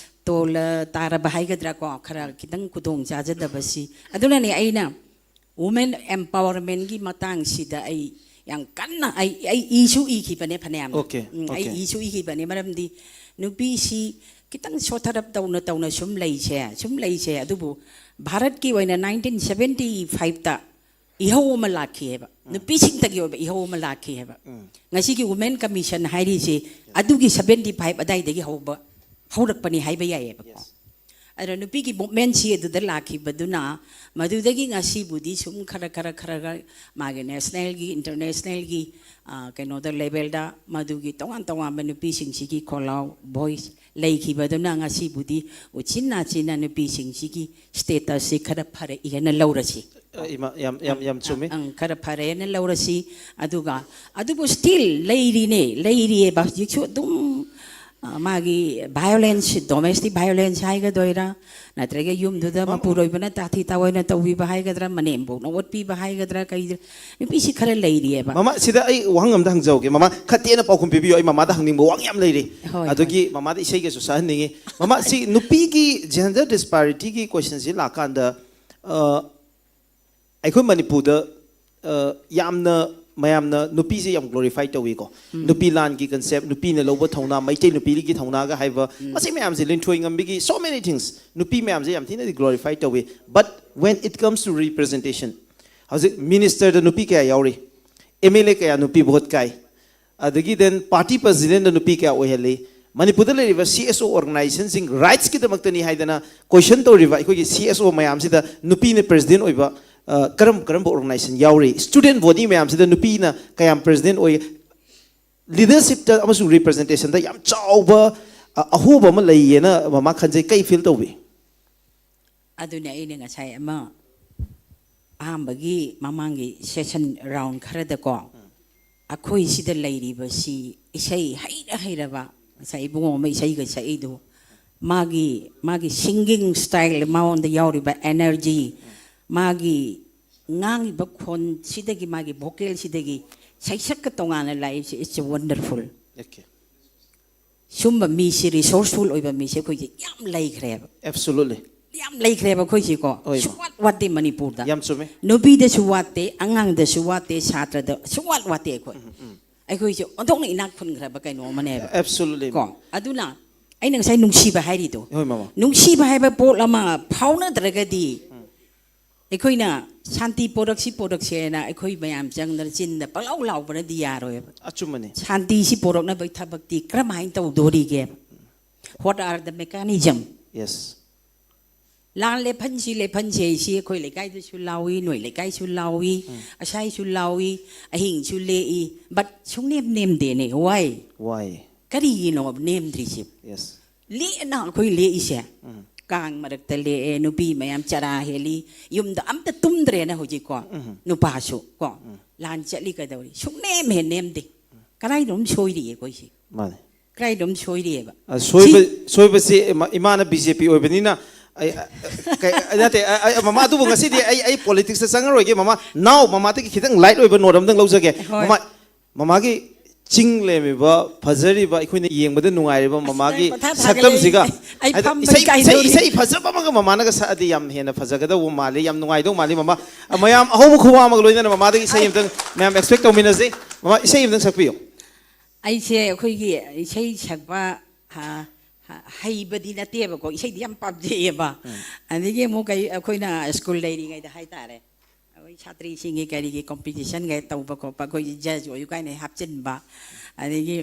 ꯇꯣꯜꯂ ꯇꯥꯔꯕ ꯍꯥꯏꯒꯗ꯭ꯔꯥ ꯀꯣ, ꯈꯔ ꯈꯤꯇꯪ ꯈꯨꯗꯣꯡ ꯆꯥꯖꯗꯕꯁꯤ꯫ ꯑꯗꯨꯅꯅꯦ ꯑꯩꯅ women empowerment ꯀꯤ ꯃꯇꯥꯡꯁꯤꯗ ꯑꯩ ꯌꯥꯝ ꯀꯟꯅ ꯑꯩ ꯑꯩ ꯏꯁꯨ ꯏꯈꯤꯕꯅꯦ ꯐꯅꯌꯥꯝꯅ꯫ Okay, ꯎꯝ, ꯑꯩ okay. ꯏꯁꯨ ꯏꯈꯤꯕꯅꯦ, ꯃꯔꯝꯗꯤ ꯅꯨꯄꯤꯁꯤ ꯈꯤꯇꯪ ꯁꯣꯊꯔꯞ ꯇꯧꯅ ꯇꯧꯅ ꯁꯨꯝ ꯂꯩꯁꯦ, ꯁꯨꯝ ꯂꯩꯁꯦ꯫ ꯑꯗꯨꯕꯨ ꯚꯥꯔꯠꯀꯤ ꯑꯣꯏꯅ nineteen seventy five ꯇ ꯏꯍꯧ ꯑꯃ ꯂꯥꯛꯈꯤ ꯍꯥꯏꯕ, ꯅꯨꯄꯤꯁꯤꯡꯇꯒꯤ ꯑꯣꯏꯕ ꯏꯍꯧ ꯑꯃ ꯂꯥꯛꯈꯤ ꯍꯥꯏꯕ꯫ ꯉꯁꯤꯒꯤ Women Commission ꯍꯥꯏꯔꯤꯁꯤ ꯑꯗꯨꯒꯤ seventy five ꯑꯗꯥꯏꯗꯒꯤ ꯍꯧꯕ, ꯍꯧꯔꯛꯄꯅꯤ ꯍꯥꯏꯕ ꯌꯥꯏꯌꯦꯕꯀꯣ꯫ ꯑꯗꯨꯅ ꯅꯨꯄꯤꯒꯤ movement ꯁꯤ ꯑꯗꯨꯗ ꯂꯥꯛꯈꯤꯕꯗꯨꯅ ꯃꯗꯨꯗꯒꯤ ꯉꯁꯤꯕꯨꯗꯤ ꯁꯨꯝ ꯈꯔ ꯈꯔ ꯈꯔ ꯈꯔ ꯃꯥꯒꯤ national ꯒꯤ, international ꯒꯤ, ꯑ, ꯀꯩꯅꯣꯗ, level ꯗ ꯃꯗꯨꯒꯤ ꯇꯣꯉꯥꯟ ꯇꯣꯉꯥꯟꯕ ꯅꯨꯄꯤꯁꯤꯡꯁꯤꯒꯤ ꯈꯣꯜꯂꯥꯎ, voice ꯂꯩꯈꯤꯕꯗꯨꯅ ꯉꯁꯤꯕꯨꯗꯤ ꯎꯆꯤꯟ ꯅꯥꯆꯤꯟꯅ ꯅꯨꯄꯤꯁꯤꯡꯁꯤꯒꯤ status ꯁꯤ ꯈꯔ ꯐꯔꯛꯏ ꯍꯥꯏꯅ ꯂꯧꯔꯁꯤ꯫ ꯑ, ꯏꯃꯥ, ꯌꯥꯝ ꯌꯥꯝ ꯌꯥꯝ ꯆꯨꯝꯃꯤ꯫ ꯑꯪ, ꯈꯔ ꯐꯔꯦꯅ ꯂꯧꯔꯁꯤ꯫ ꯑꯗꯨꯒ ꯑꯗꯨꯕꯨ still ꯂꯩꯔꯤꯅꯦ, ꯂꯩꯔꯤꯑꯕ ꯍꯧꯖꯤꯛꯁꯨ ꯑꯗꯨꯝ, ꯑ, ꯃꯥꯒꯤ violence, domestic violence ꯍꯥꯏꯒꯗꯣꯏꯔꯥ, ꯅꯠꯇ꯭ꯔꯒ ꯌꯨꯝꯗꯨꯗ ꯃꯄꯨꯔꯣꯏꯕꯅ ꯇꯥꯊꯤ ꯇꯥꯑꯣꯏꯅ ꯇꯧꯕꯤꯕ ꯍꯥꯏꯒꯗ꯭ꯔꯥ, ꯃꯅꯦꯝꯕꯣꯛꯅ ꯑꯣꯠꯄꯤꯕ ꯍꯥꯏꯒꯗ꯭ꯔꯥ, ꯀꯩ, ꯅꯨꯄꯤꯁꯤ ꯈꯔ ꯂꯩꯔꯤꯑꯕ꯫ ꯃꯃꯥ, ꯁꯤꯗ ꯑꯩ ꯋꯥꯍꯪ ꯑꯝꯇ ꯍꯪꯖꯍꯧꯒꯦ꯫ ꯃꯃꯥ, ꯈꯔ ꯇꯦꯟꯅ ꯄꯥꯎꯈꯨꯝ ꯄꯤꯕꯤꯌꯨ꯫ ꯑꯩ ꯃꯃꯥꯗ ꯍꯪꯅꯤꯡꯕ ꯋꯥꯍꯪ ꯌꯥꯝ ꯂꯩꯔꯤ꯫ ꯍꯣꯏ, ꯑꯗꯨꯒꯤ ꯃꯃꯥꯗ ꯏꯁꯩꯒꯁꯨ ꯁꯛꯍꯟꯅꯤꯡꯉꯤ꯫ ꯃꯃꯥ, ꯁꯤ ꯅꯨꯄꯤꯒꯤ gender disparity ꯒꯤ question ꯁꯤ ꯂꯥꯛꯀꯥꯟꯗ, ꯑ, ꯑꯩꯈꯣꯏ ꯃꯅꯤꯄꯨꯔꯗ, ꯑ, ꯌꯥꯝꯅ, ꯃꯌꯥꯝꯅ ꯅꯨꯄꯤꯁꯦ ꯌꯥꯝ glorify ꯇꯧꯏꯀꯣ꯫ ꯅꯨꯄꯤ ꯂꯥꯟꯒꯤ concept, ꯅꯨꯄꯤꯅ ꯂꯧꯕ ꯊꯧꯅꯥ, ꯃꯩꯇꯩ ꯅꯨꯄꯤꯒꯤ ꯊꯧꯅꯥꯒ ꯍꯥꯏꯕ, ꯃꯁꯤ ꯃꯌꯥꯝꯁꯦ, ꯂꯤꯟꯊꯣꯏ ꯉꯝꯕꯤꯒꯤ so many things, ꯅꯨꯄꯤ ꯃꯌꯥꯝꯁꯦ ꯌꯥꯝ ꯊꯤꯅꯗꯤ glorify ꯇꯧꯏ꯫ But when it comes to representation, ꯍꯧꯖꯤꯛ minister ꯗ ꯅꯨꯄꯤ ꯀꯌꯥ ꯌꯥꯎꯔꯤ? ꯑꯦꯝ ꯑꯦꯜ ꯑꯦ ꯀꯌꯥ ꯅꯨꯄꯤ ꯚꯣꯠ ꯀꯥꯏ? ꯑꯗꯒꯤ then party presidentꯅ ꯅꯨꯄꯤ ꯀꯌꯥ ꯑꯣꯏꯍꯜꯂꯤ? ꯃꯅꯤꯄꯨꯔꯗ ꯂꯩꯔꯤꯕ ꯁꯤ ꯑꯦꯁ ꯑꯣ organizationꯁꯤꯡ rightsꯀꯤꯗꯃꯛꯇꯅꯤ ꯍꯥꯏꯗꯅ question ꯇꯧꯔꯤꯕ ꯑꯩꯈꯣꯏꯒꯤ ꯁꯤ ꯑꯦꯁ ꯑꯣ ꯃꯌꯥꯝꯁꯤꯗ ꯅꯨꯄꯤꯅ president ꯑꯣꯏꯕ, ꯑ, ꯀꯔꯝ ꯀꯔꯝꯕ organization ꯌꯥꯎꯔꯤ? Student body ꯃꯌꯥꯝꯁꯤꯗ ꯅꯨꯄꯤꯅ ꯀꯌꯥꯝ president ꯑꯣꯏ? Leadershipꯇ ꯑꯃꯁꯨꯡ representationꯗ ꯌꯥꯝ ꯆꯥꯎꯕ, ꯑ, ꯑꯍꯣꯕ ꯑꯃ ꯂꯩꯌꯦꯅ ꯃꯃꯥ ꯈꯟꯖꯩ꯫ ꯀꯩ feel ꯇꯧꯕꯤ? ꯑꯗꯨꯅꯦ ꯑꯩꯅ ꯉꯁꯥꯏ ꯑꯃ ꯑꯍꯥꯟꯕꯒꯤ ꯃꯃꯥꯡꯒꯤ session round ꯈꯔꯗꯀꯣ, ꯑꯩꯈꯣꯏ ꯁꯤꯗ ꯂꯩꯔꯤꯕꯁꯤ ꯏꯁꯩ ꯍꯩꯔ ꯍꯩꯔꯕ, ꯉꯁꯥꯏ ꯏꯕꯨꯡꯉꯣ ꯑꯃ ꯏꯁꯩꯒ ꯁꯛꯏꯗꯨ, ꯃꯥꯒꯤ ꯃꯥꯒꯤ singing style, ꯃꯉꯣꯟꯗ ꯌꯥꯎꯔꯤꯕ energy, ꯃꯥꯒꯤ ꯉꯥꯡꯉꯤꯕ ꯈꯣꯟꯁꯤꯗꯒꯤ, ꯃꯥꯒꯤ vocalꯁꯤꯗꯒꯤ ꯁꯩꯁꯛꯀ ꯇꯣꯉꯥꯟꯅ ꯂꯥꯛꯏꯕꯁꯤ, it's wonderful꯫ Okay. ꯁꯨꯝꯕ ꯃꯤꯁꯤ, resourceful ꯑꯣꯏꯕ ꯃꯤꯁꯤ ꯑꯩꯈꯣꯏꯁꯦ ꯌꯥꯝ ꯂꯩꯈ꯭ꯔꯦꯕ꯫ Absolutely. ꯌꯥꯝ ꯂꯩꯈ꯭ꯔꯦꯕ ꯑꯩꯈꯣꯏꯁꯤꯀꯣ꯫ ꯍꯣꯏ, ꯃꯥ꯫ ꯁꯨꯡꯋꯥꯠ ꯋꯥꯠꯇꯦ ꯃꯅꯤꯄꯨꯔꯗ꯫ ꯌꯥꯝ ꯆꯨꯝꯃꯦ꯫ ꯅꯨꯄꯤꯗꯁꯨ ꯋꯥꯠꯇꯦ, ꯑꯉꯥꯡꯗꯁꯨ ꯋꯥꯠꯇꯦ, ꯁꯥꯇ꯭ꯔꯗ ꯁꯨꯡꯋꯥꯠ ꯋꯥꯠꯇꯦ ꯑꯩꯈꯣꯏ꯫ ꯑꯩꯈꯣꯏꯁꯦ ꯑꯣꯟꯊꯣꯛꯅ ꯏꯅꯥꯛ ꯈꯨꯟꯈ꯭ꯔꯕ ꯀꯩꯅꯣ ꯑꯃꯅꯦꯕ꯫ Absolutely, ꯀꯣ꯫ ꯃꯥ꯫ ꯑꯗꯨꯅ ꯑꯩꯅ ꯉꯁꯥꯏ ꯅꯨꯡꯁꯤꯕ ꯍꯥꯏꯔꯤꯗꯣ, ꯍꯣꯏ, ꯃꯃꯥ꯫ ꯅꯨꯡꯁꯤꯕ ꯍꯥꯏꯕ ꯄꯣꯠ ꯑꯃ ꯐꯥꯎꯅꯗ꯭ꯔꯒꯗꯤ ꯑꯩꯈꯣꯏꯅ ꯁꯥꯟꯇꯤ ꯄꯣꯔꯛꯁꯤ ꯄꯣꯔꯛꯁꯦꯅ ꯑꯩꯈꯣꯏ ꯃꯌꯥꯝ ꯆꯪꯗꯅ ꯆꯤꯟꯗ ꯄꯪꯂꯥꯎ ꯂꯥꯎꯕꯅꯗꯤ ꯌꯥꯔꯣꯏꯕ꯫ ꯑꯆꯨꯝꯕꯅꯤ꯫ ꯁꯥꯟꯇꯤꯁꯤ ꯄꯣꯔꯛꯅꯕꯒꯤ ꯊꯕꯛꯇꯤ ꯀꯔꯝꯍꯥꯏꯅ ꯇꯧꯗꯣꯔꯤꯒꯦ? What are the mechanism? Yes. ꯂꯥꯟ ꯂꯦꯞꯍꯟꯁꯤ ꯂꯦꯞꯍꯟꯁꯤ ꯍꯥꯏꯁꯤ ꯑꯩꯈꯣꯏ ꯂꯩꯀꯥꯏꯗꯁꯨ ꯂꯥꯎꯏ, ꯅꯣꯏ ꯂꯩꯀꯥꯏꯁꯨ ꯂꯥꯎꯏ, ꯑꯁꯥꯏꯁꯨ ꯂꯥꯎꯏ, ꯑꯍꯤꯡꯁꯨ ꯂꯦꯛꯏ, but ꯁꯨꯡꯅꯦꯝ ꯅꯦꯝꯗꯦꯅꯦ꯫ Why? Why? ꯀꯔꯤꯒꯤꯅꯣ ꯅꯦꯝꯗ꯭ꯔꯤꯁꯤ? Yes. ꯂꯦꯛꯑꯅ ꯑꯩꯈꯣꯏ ꯂꯦꯛꯏꯁꯦ꯫ ꯀꯥꯡ ꯃꯔꯛꯇ ꯂꯦꯛꯑꯦ, ꯅꯨꯄꯤ ꯃꯌꯥꯝ ꯆꯔꯥ ꯍꯦꯜꯂꯤ, ꯌꯨꯝꯗ ꯑꯝꯇ ꯇꯨꯝꯗ꯭ꯔꯦꯅ ꯍꯧꯖꯤꯛꯀꯣ꯫ ꯅꯨꯄꯥꯁꯨ ꯀꯣ, ꯂꯥꯟ ꯆꯠꯂꯤ ꯀꯩꯗꯧꯔꯤ? ꯁꯨꯡꯅꯦꯝ ꯍꯦ ꯅꯦꯝꯗꯦ꯫ ꯀꯗꯥꯏꯗꯅꯣꯝ ꯁꯣꯏꯔꯤꯌꯦ ꯑꯩꯈꯣꯏꯁꯦ꯫ ꯃꯥꯅꯦ꯫ ꯀꯗꯥꯏꯗꯅꯣꯝ ꯁꯣꯏꯔꯤꯌꯦꯕ꯫ ꯑ, ꯁꯣꯏꯕ ꯁꯤ ꯁꯣꯏꯕꯁꯤ ꯏꯃꯥ, ꯏꯃꯥꯅ ꯕꯤ ꯖꯦ ꯄꯤ ꯑꯣꯏꯕꯅꯤꯅ ꯑꯩ, ꯑ, ꯀꯩ, ꯑ, ꯅꯠꯇꯦ, ꯑ, ꯑ, ꯃꯃꯥ, ꯑꯗꯨꯕꯨ ꯉꯁꯤꯗꯤ ꯑꯩ, ꯑꯩ politicsꯇ ꯆꯪꯉꯔꯣꯏꯒꯦ ꯃꯃꯥ꯫ ꯅꯥꯎ, ꯃꯃꯥꯗꯒꯤ ꯈꯤꯇꯪ light ꯑꯣꯏꯕ note ꯑꯃꯇꯪ ꯂꯧꯖꯒꯦ꯫ ꯍꯣꯏ꯫ ꯃꯃꯥ, ꯃꯃꯥꯒꯤ ꯆꯤꯡ ꯂꯦꯝꯃꯤꯕ, ꯐꯖꯔꯤꯕ, ꯑꯩꯈꯣꯏꯅ ꯌꯦꯡꯕꯗ ꯅꯨꯡꯉꯥꯏꯔꯤꯕ ꯑꯁ, ꯃꯃꯥꯒꯤ ꯑꯩ ꯃꯊꯥ ꯁꯥꯒꯠꯂꯦ꯫ ꯁꯛꯇꯝꯁꯤꯒ, ꯑꯩ ꯍꯥꯏꯗꯤ ꯐꯝꯕ ꯏꯁꯩ, ꯏꯁꯩ, ꯏꯀꯥꯏꯗꯧꯔꯤ꯫ ꯏꯁꯩ ꯐꯖꯕ ꯑꯃꯒ ꯃꯃꯥꯅꯒ ꯁꯛꯑꯗꯤ ꯌꯥꯝ ꯍꯦꯟꯅ ꯐꯖꯒꯗꯧꯕ ꯃꯥꯜꯂꯤ, ꯌꯥꯝ ꯅꯨꯡꯉꯥꯏꯗꯧ ꯃꯥꯜꯂꯤ ꯃꯃꯥ꯫ ꯃꯌꯥꯝ ꯑꯍꯧꯕ ꯈꯨꯕꯥ ꯑꯃꯒ ꯂꯣꯏꯅꯅ ꯃꯃꯥꯗꯒꯤ ꯏꯁꯩ ꯑꯃꯇꯪ ꯃꯌꯥꯝ expect ꯇꯧꯃꯤꯟꯅꯁꯤ꯫ ꯃꯃꯥ, ꯏꯁꯩ ꯑꯃꯇꯪ ꯁꯛꯄꯤꯌꯨ꯫ ꯑꯩꯁꯦ ꯑꯩꯈꯣꯏꯒꯤ ꯏꯁꯩ ꯁꯛꯄ, ꯑ, ꯑ, ꯍꯩꯕꯗꯤ ꯅꯠꯇꯦꯕꯀꯣ, ꯏꯁꯩꯗꯤ ꯌꯥꯝ ꯄꯥꯝꯖꯩꯌꯦꯕ꯫ ꯑꯗꯒꯤ ꯑꯃꯨꯛ ꯀꯩ, ꯑꯩꯈꯣꯏꯅ school ꯂꯩꯔꯤꯉꯩꯗ ꯍꯥꯏꯇꯥꯔꯦ, ꯑꯩꯈꯣꯏ ꯁꯥꯇ꯭ꯔꯤꯁꯤꯡꯒꯤ ꯀꯔꯤꯒꯤ ꯀꯣꯝꯄꯤꯇꯤꯁꯟꯒ ꯇꯧꯕ ꯈꯣꯠꯄ, ꯑꯩꯈꯣꯏꯒꯤ ꯖꯖ ꯑꯣꯏꯌꯨ ꯀꯥꯏꯅ ꯍꯥꯞꯆꯤꯟꯕ, ꯑꯗꯒꯤ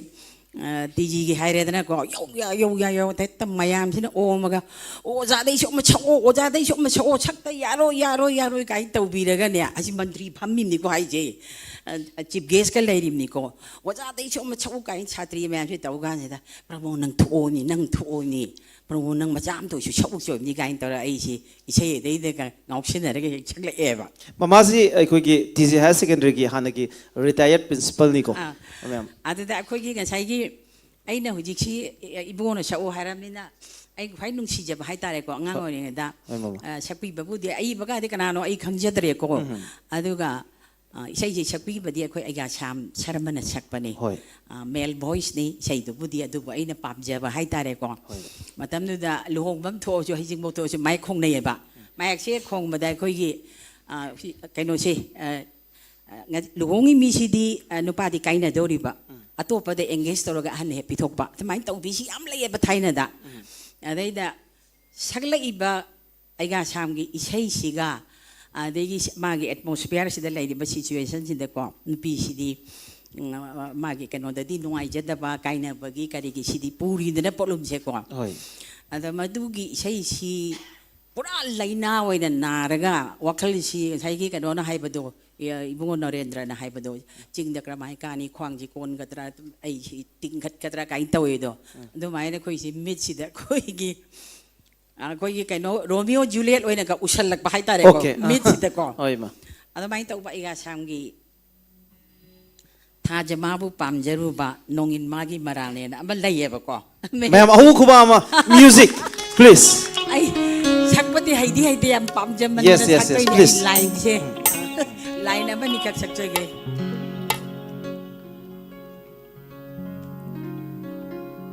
ꯇꯤ ꯖꯤꯒꯤ ꯍꯥꯏꯔꯦꯗꯅꯀꯣ, ꯌꯧ ꯌꯥ ꯌꯧ ꯌꯥ ꯌꯧ, ꯍꯦꯛꯇ ꯃꯌꯥꯝꯁꯤꯅ ꯑꯣꯝꯃꯒ, "ꯑꯣꯖꯥꯗꯩꯁꯨ ꯑꯃ ꯁꯛꯑꯣ, ꯑꯣꯖꯥꯗꯩꯁꯨ ꯑꯃ ꯁꯛꯑꯣ, ꯁꯛꯇ ꯌꯥꯔꯣꯏ, ꯌꯥꯔꯣꯏ, ꯌꯥꯔꯣꯏ" ꯀꯥꯏꯅ ꯇꯧꯕꯤꯔꯒꯅꯦ, ꯑꯁꯤ ꯃꯟꯇ꯭ꯔꯤ ꯐꯝꯃꯤꯕꯅꯤꯀꯣ ꯍꯥꯏꯁꯦ, ꯆꯤꯐ ꯒꯦꯁꯀ ꯂꯩꯔꯤꯕꯅꯤꯀꯣ, "ꯑꯣꯖꯥꯗꯩꯁꯨ ꯑꯃ ꯁꯛꯎ" ꯀꯥꯏꯅ ꯁꯥꯇ꯭ꯔꯤ ꯃꯌꯥꯝꯁꯤ ꯇꯧ ꯀꯥꯟꯁꯤꯗ, "ꯄ꯭ꯔꯃꯣ, ꯅꯪ ꯊꯣꯛꯑꯣꯅꯤ, ꯅꯪ ꯊꯣꯛꯑꯣꯅꯤ, ꯄ꯭ꯔꯃꯣ, ꯅꯪ ꯃꯆꯥ ꯑꯃꯇ ꯑꯣꯏꯁꯨ ꯁꯛꯎ ꯆꯣꯏꯕꯅꯤ" ꯀꯥꯏꯅ ꯇꯧꯔꯒ ꯑꯩꯁꯤ ꯏꯁꯩ ꯑꯗꯩꯗꯒ ꯉꯥꯎꯁꯤꯟꯅꯔꯒ ꯍꯦꯛ ꯁꯛꯂꯛꯑꯦꯕ꯫ ꯃꯃꯥꯁꯤ ꯑꯩꯈꯣꯏꯒꯤ ꯇꯤ ꯖꯤ ꯍꯥꯌꯔ ꯁꯦꯀꯦꯟꯗꯔꯤꯒꯤ ꯍꯥꯟꯅꯒꯤ ꯔꯤꯇꯥꯌꯔꯠ ꯄ꯭ꯔꯤꯟꯁꯤꯄꯜꯅꯤꯀꯣ, ꯑꯥ꯫ ꯃꯦꯝ꯫ ꯑꯗꯨꯗ ꯑꯩꯈꯣꯏꯒꯤ ꯉꯁꯥꯏꯒꯤ ꯑꯩꯅ ꯍꯧꯖꯤꯛꯁꯤ ꯏꯕꯨꯡꯉꯣꯅ ꯁꯛꯎ ꯍꯥꯏꯔꯕꯅꯤꯅ, ꯑꯩ ꯈ꯭ꯋꯥꯏ ꯅꯨꯡꯁꯤꯖꯕ ꯍꯥꯏꯇꯥꯔꯦꯀꯣ, ꯑꯉꯥꯡ ꯍꯣꯏ꯫ ꯑꯣꯏꯔꯤꯉꯩꯗ, ꯍꯣꯏ, ꯃꯃꯥ꯫ ꯑ, ꯁꯛꯄꯤꯕꯕꯨꯗꯤ ꯑꯏꯕꯒꯗꯤ ꯀꯅꯥꯅꯣ ꯑꯩ ꯈꯪꯖꯗ꯭ꯔꯦꯀꯣ꯫ ꯎꯝ꯫ ꯑꯗꯨꯒ, ꯑ, ꯏꯁꯩꯁꯦ ꯁꯛꯄꯤꯕꯗꯤ ꯑꯩꯈꯣꯏ ꯑꯩꯒꯥ ꯁ꯭ꯌꯥꯝ ꯁꯔꯃꯅ ꯁꯛꯄꯅꯤ꯫ ꯍꯣꯏ꯫ ꯑ, ꯃꯦꯜ ꯚꯣꯏꯁꯅꯤ ꯏꯁꯩꯗꯨꯕꯨꯗꯤ, ꯑꯗꯨꯕꯨ ꯑꯩꯅ ꯄꯥꯝꯖꯕ ꯍꯥꯏꯇꯥꯔꯦꯀꯣ꯫ ꯍꯣꯏ꯫ ꯃꯇꯝꯗꯨꯗ ꯂꯨꯍꯣꯡꯕ ꯑꯃ ꯊꯣꯛꯑꯁꯨ, ꯍꯩꯖꯤꯡꯄꯣꯠ ꯊꯣꯛꯑꯁꯨ ꯃꯥꯏꯛ ꯈꯣꯡꯅꯩꯌꯦꯕ꯫ ꯃꯥꯏꯛꯁꯦ ꯈꯣꯡꯕꯗ ꯑꯩꯈꯣꯏꯒꯤ, ꯑ, ꯁꯤ, ꯀꯩꯅꯣꯁꯦ, ꯑ, ꯑ, ꯉ-, ꯂꯨꯍꯣꯡꯉꯤ ꯃꯤꯁꯤꯗꯤ, ꯑ, ꯅꯨꯄꯥꯗꯤ ꯀꯥꯏꯅꯗꯧꯔꯤꯕ꯫ ꯎꯝ꯫ ꯑꯇꯣꯞꯄꯗ ꯑꯦꯡꯒꯦꯖ ꯇꯧꯔꯒ ꯑꯍꯟꯅ ꯍꯦꯛ ꯄꯤꯊꯣꯛꯄ꯫ ꯑꯗꯨꯃꯥꯏꯅ ꯇꯧꯕꯤꯁꯤ ꯌꯥꯝ ꯂꯩꯌꯦꯕ ꯊꯥꯏꯅꯗ꯫ ꯎꯝ꯫ ꯑꯗꯩꯗ ꯁꯛꯂꯛꯏꯕ ꯑꯩꯒꯥ ꯁ꯭ꯌꯥꯝꯒꯤ ꯏꯁꯩꯁꯤꯒ, ꯑꯗꯒꯤ ꯁ-, ꯃꯥꯒꯤ ꯑꯦꯠꯃꯣꯁꯐꯤꯌꯔꯁꯤꯗ ꯂꯩꯔꯤꯕ ꯁꯤꯆꯨꯋꯦꯁꯟꯁꯤꯗꯀꯣ, ꯅꯨꯄꯤꯁꯤꯗꯤ, ꯎꯝ, ꯃꯥꯒꯤ ꯀꯩꯅꯣꯗꯗꯤ ꯅꯨꯡꯉꯥꯏꯖꯗꯕ, ꯀꯥꯏꯅꯕꯒꯤ ꯀꯔꯤꯒꯤ ꯁꯤꯗꯤ ꯄꯨꯔꯤꯗꯅ ꯄꯣꯠꯂꯨꯝꯁꯦꯀꯣ꯫ ꯍꯣꯏ꯫ ꯑꯗ ꯃꯗꯨꯒꯤ ꯏꯁꯩꯁꯤ ꯄꯨꯔꯥ ꯂꯥꯏꯅꯥ ꯑꯣꯏꯅ ꯅꯥꯔꯒ, ꯋꯥꯈꯜꯁꯤ ꯉꯁꯥꯏꯒꯤ ꯀꯩꯅꯣꯅ ꯍꯥꯏꯕꯗꯣ, ꯏ-, ꯏꯕꯨꯡꯉꯣ ꯅꯔꯦꯟꯗ꯭ꯔꯅ ꯍꯥꯏꯕꯗꯣ, "ꯆꯤꯡꯗ ꯀꯔꯝꯍꯥꯏꯅ ꯀꯥꯅꯤ, ꯈ꯭ꯋꯥꯡꯁꯤ ꯀꯣꯟꯒꯗ꯭ꯔꯥ, ꯑꯩꯁꯤ ꯇꯤꯡꯈꯠꯀꯗ꯭ꯔꯥ" ꯀꯥꯏꯅ ꯇꯧꯋꯦꯗꯣ꯫ ꯎꯝ꯫ ꯑꯗꯨꯃꯥꯏꯅ ꯑꯩꯈꯣꯏꯁꯤ ꯃꯤꯠꯁꯤꯗ ꯑꯩꯈꯣꯏꯒꯤ, ꯑꯩꯈꯣꯏꯒꯤ ꯀꯩꯅꯣ, ꯔꯣꯃꯤꯌꯣ ꯖꯨꯂꯤꯌꯦꯠ ꯑꯣꯏꯅꯒ ꯎꯁꯜꯂꯛꯄ ꯍꯥꯏꯇꯥꯔꯦꯀꯣ, ꯑꯣꯀꯦ, ꯑꯥ, ꯃꯤꯠꯁꯤꯗꯀꯣ꯫ ꯍꯣꯏ, ꯏꯃꯥ꯫ ꯑꯗꯨꯃꯥꯏꯅ ꯇꯧꯕ ꯑꯩꯒꯥ ꯁ꯭ꯌꯥꯝꯒꯤ ꯊꯥꯖ ꯃꯥꯕꯨ ꯄꯥꯝꯖꯔꯨꯕ, ꯅꯣꯡꯏꯟ ꯃꯥꯒꯤ ꯃꯔꯥꯜꯅꯦꯅ ꯑꯃ ꯂꯩꯌꯦꯕꯀꯣ꯫ ꯃꯌꯥꯝ ꯑꯍꯨꯝ ꯈꯨꯕꯥꯛ ꯑꯃ, ꯃ꯭ꯌꯨꯖꯤꯛ, ꯄ꯭ꯂꯤꯖ꯫ ꯑꯩ ꯁꯛꯄꯗꯤ ꯍꯩꯗꯤ ꯍꯩꯇꯦ, ꯌꯥꯝ ꯄꯥꯝꯖꯃꯟꯗꯅ ꯌꯦꯁ, ꯌꯦꯁ, ꯌꯦꯁ, ꯁꯛꯇꯣꯏꯅꯦ ꯑꯩ ꯄ꯭ꯂꯤꯖ꯫ ꯂꯥꯏꯟꯁꯦ꯫ ꯂꯥꯏꯟ ꯑꯃꯅꯤꯈꯛ ꯁꯛꯆꯒꯦ꯫